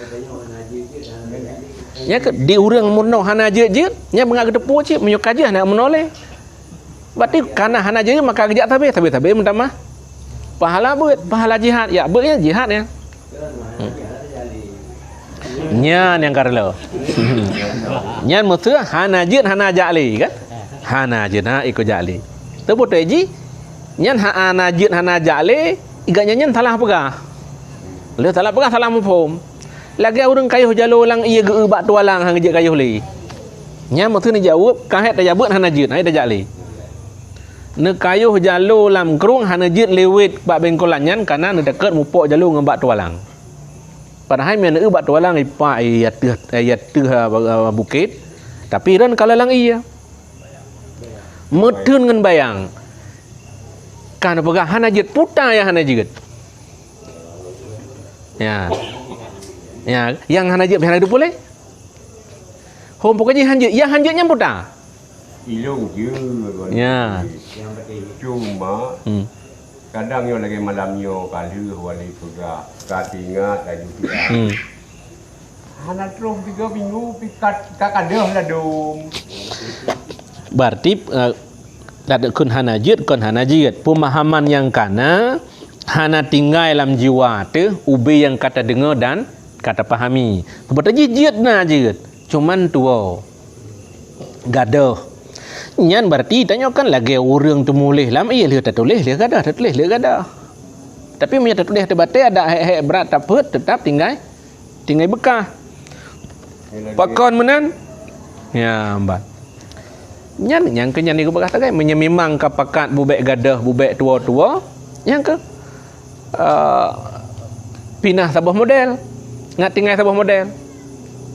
Nyan keuh di ureueng meurunoe hana jeuet-jeuet, nyan beungat geuteupeue cit, meunyoe ka jeuet hana meurunoe lé. Berarti kana hana jeuet maka geujak sabe, sabe-sabe meutamah. Pahala beuet, pahala jihad, ya beuet nyan jihad nyan. Hmm. Nyan nyang ka reuloh. Nyan meuseu hana jeuet hana jak lé kan? Hana jeuet hana ikôt jak lé. Teupeue jih? Nyan ha-, hana jeuet hana jak lé, gobnyan nyan salah peugah. Lheueh salah peugah, salah muphom. Lagèe ureueng kayôh jaloe lam ié geu-eu bak tualang han geujeuet kayôh lé. Nyan meuseu neujaweueb, ka hèk tajak beuet hana jeuet, hana tajak lé. Neukayôh jaloe lam krueng hana jeuet lewet bak bengkolan nyan, kana neudeukot mupok jaloe ngon bak tualang. Padahai meunyoe eu bak tualang ipak, i ateueh, i ateueh, ah, bukét, tapi rön ka lam ié. Meutheun ngon bayang. Ka neupeugah hana jeuet, peue ta nyang hana jeuet. Ya. Ya, nyang hana jeuet, hana geuteupeue lé. Hom pokok jih han jeuet, nyang han jeuet nyan peue ta. Ilong je. Ya. Cuma, hmm, kadang nyoe lagèe malam nyoe ka lheueh wali peugah, ka teuingat laju siat. Hmm. Hana troh tiga minggu pih ka, ka gadôh ladôm. Berarti, eh, kon hana jeuet, kon hana jeuet. Peumahaman nyang kana hana tinggai lam jiwa teuh ubé nyang ka tadeungö dan ka tapahami. Seubab jih jeuet na jeuet, cuman tuwoe. Gadôh. Nyan berarti tanyoe kan lagèe ureueng teumuléh lam ié, lheueh tatuléh lheueh gadôh, tatuléh lheueh gadôh. Tapi meunyoe tatuléh teubatèe, adak hèk-hèk brat tapeuet, teutap tinggai, tinggai beukah. Pakon meunan? Ya, bah. Nyan, nyang keu nyan geupeugah sagai, meunyoe mimang ka pakat bubèk gadôh, bubèk tuwoe-tuwoe, nyang keu eh, pinah saboh model, ngat tinggai saboh model.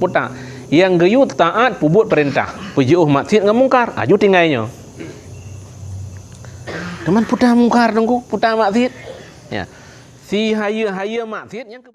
Peue ta, nyang geuyue taát peubuet peurintah, peujiôh maksiet ngon mungkar, aju tinggai nyoe. Teuma peue ta mungkar Teungku, peue ta maksiet? Ya. Si hayeue-hayeue maksiet nyang keu-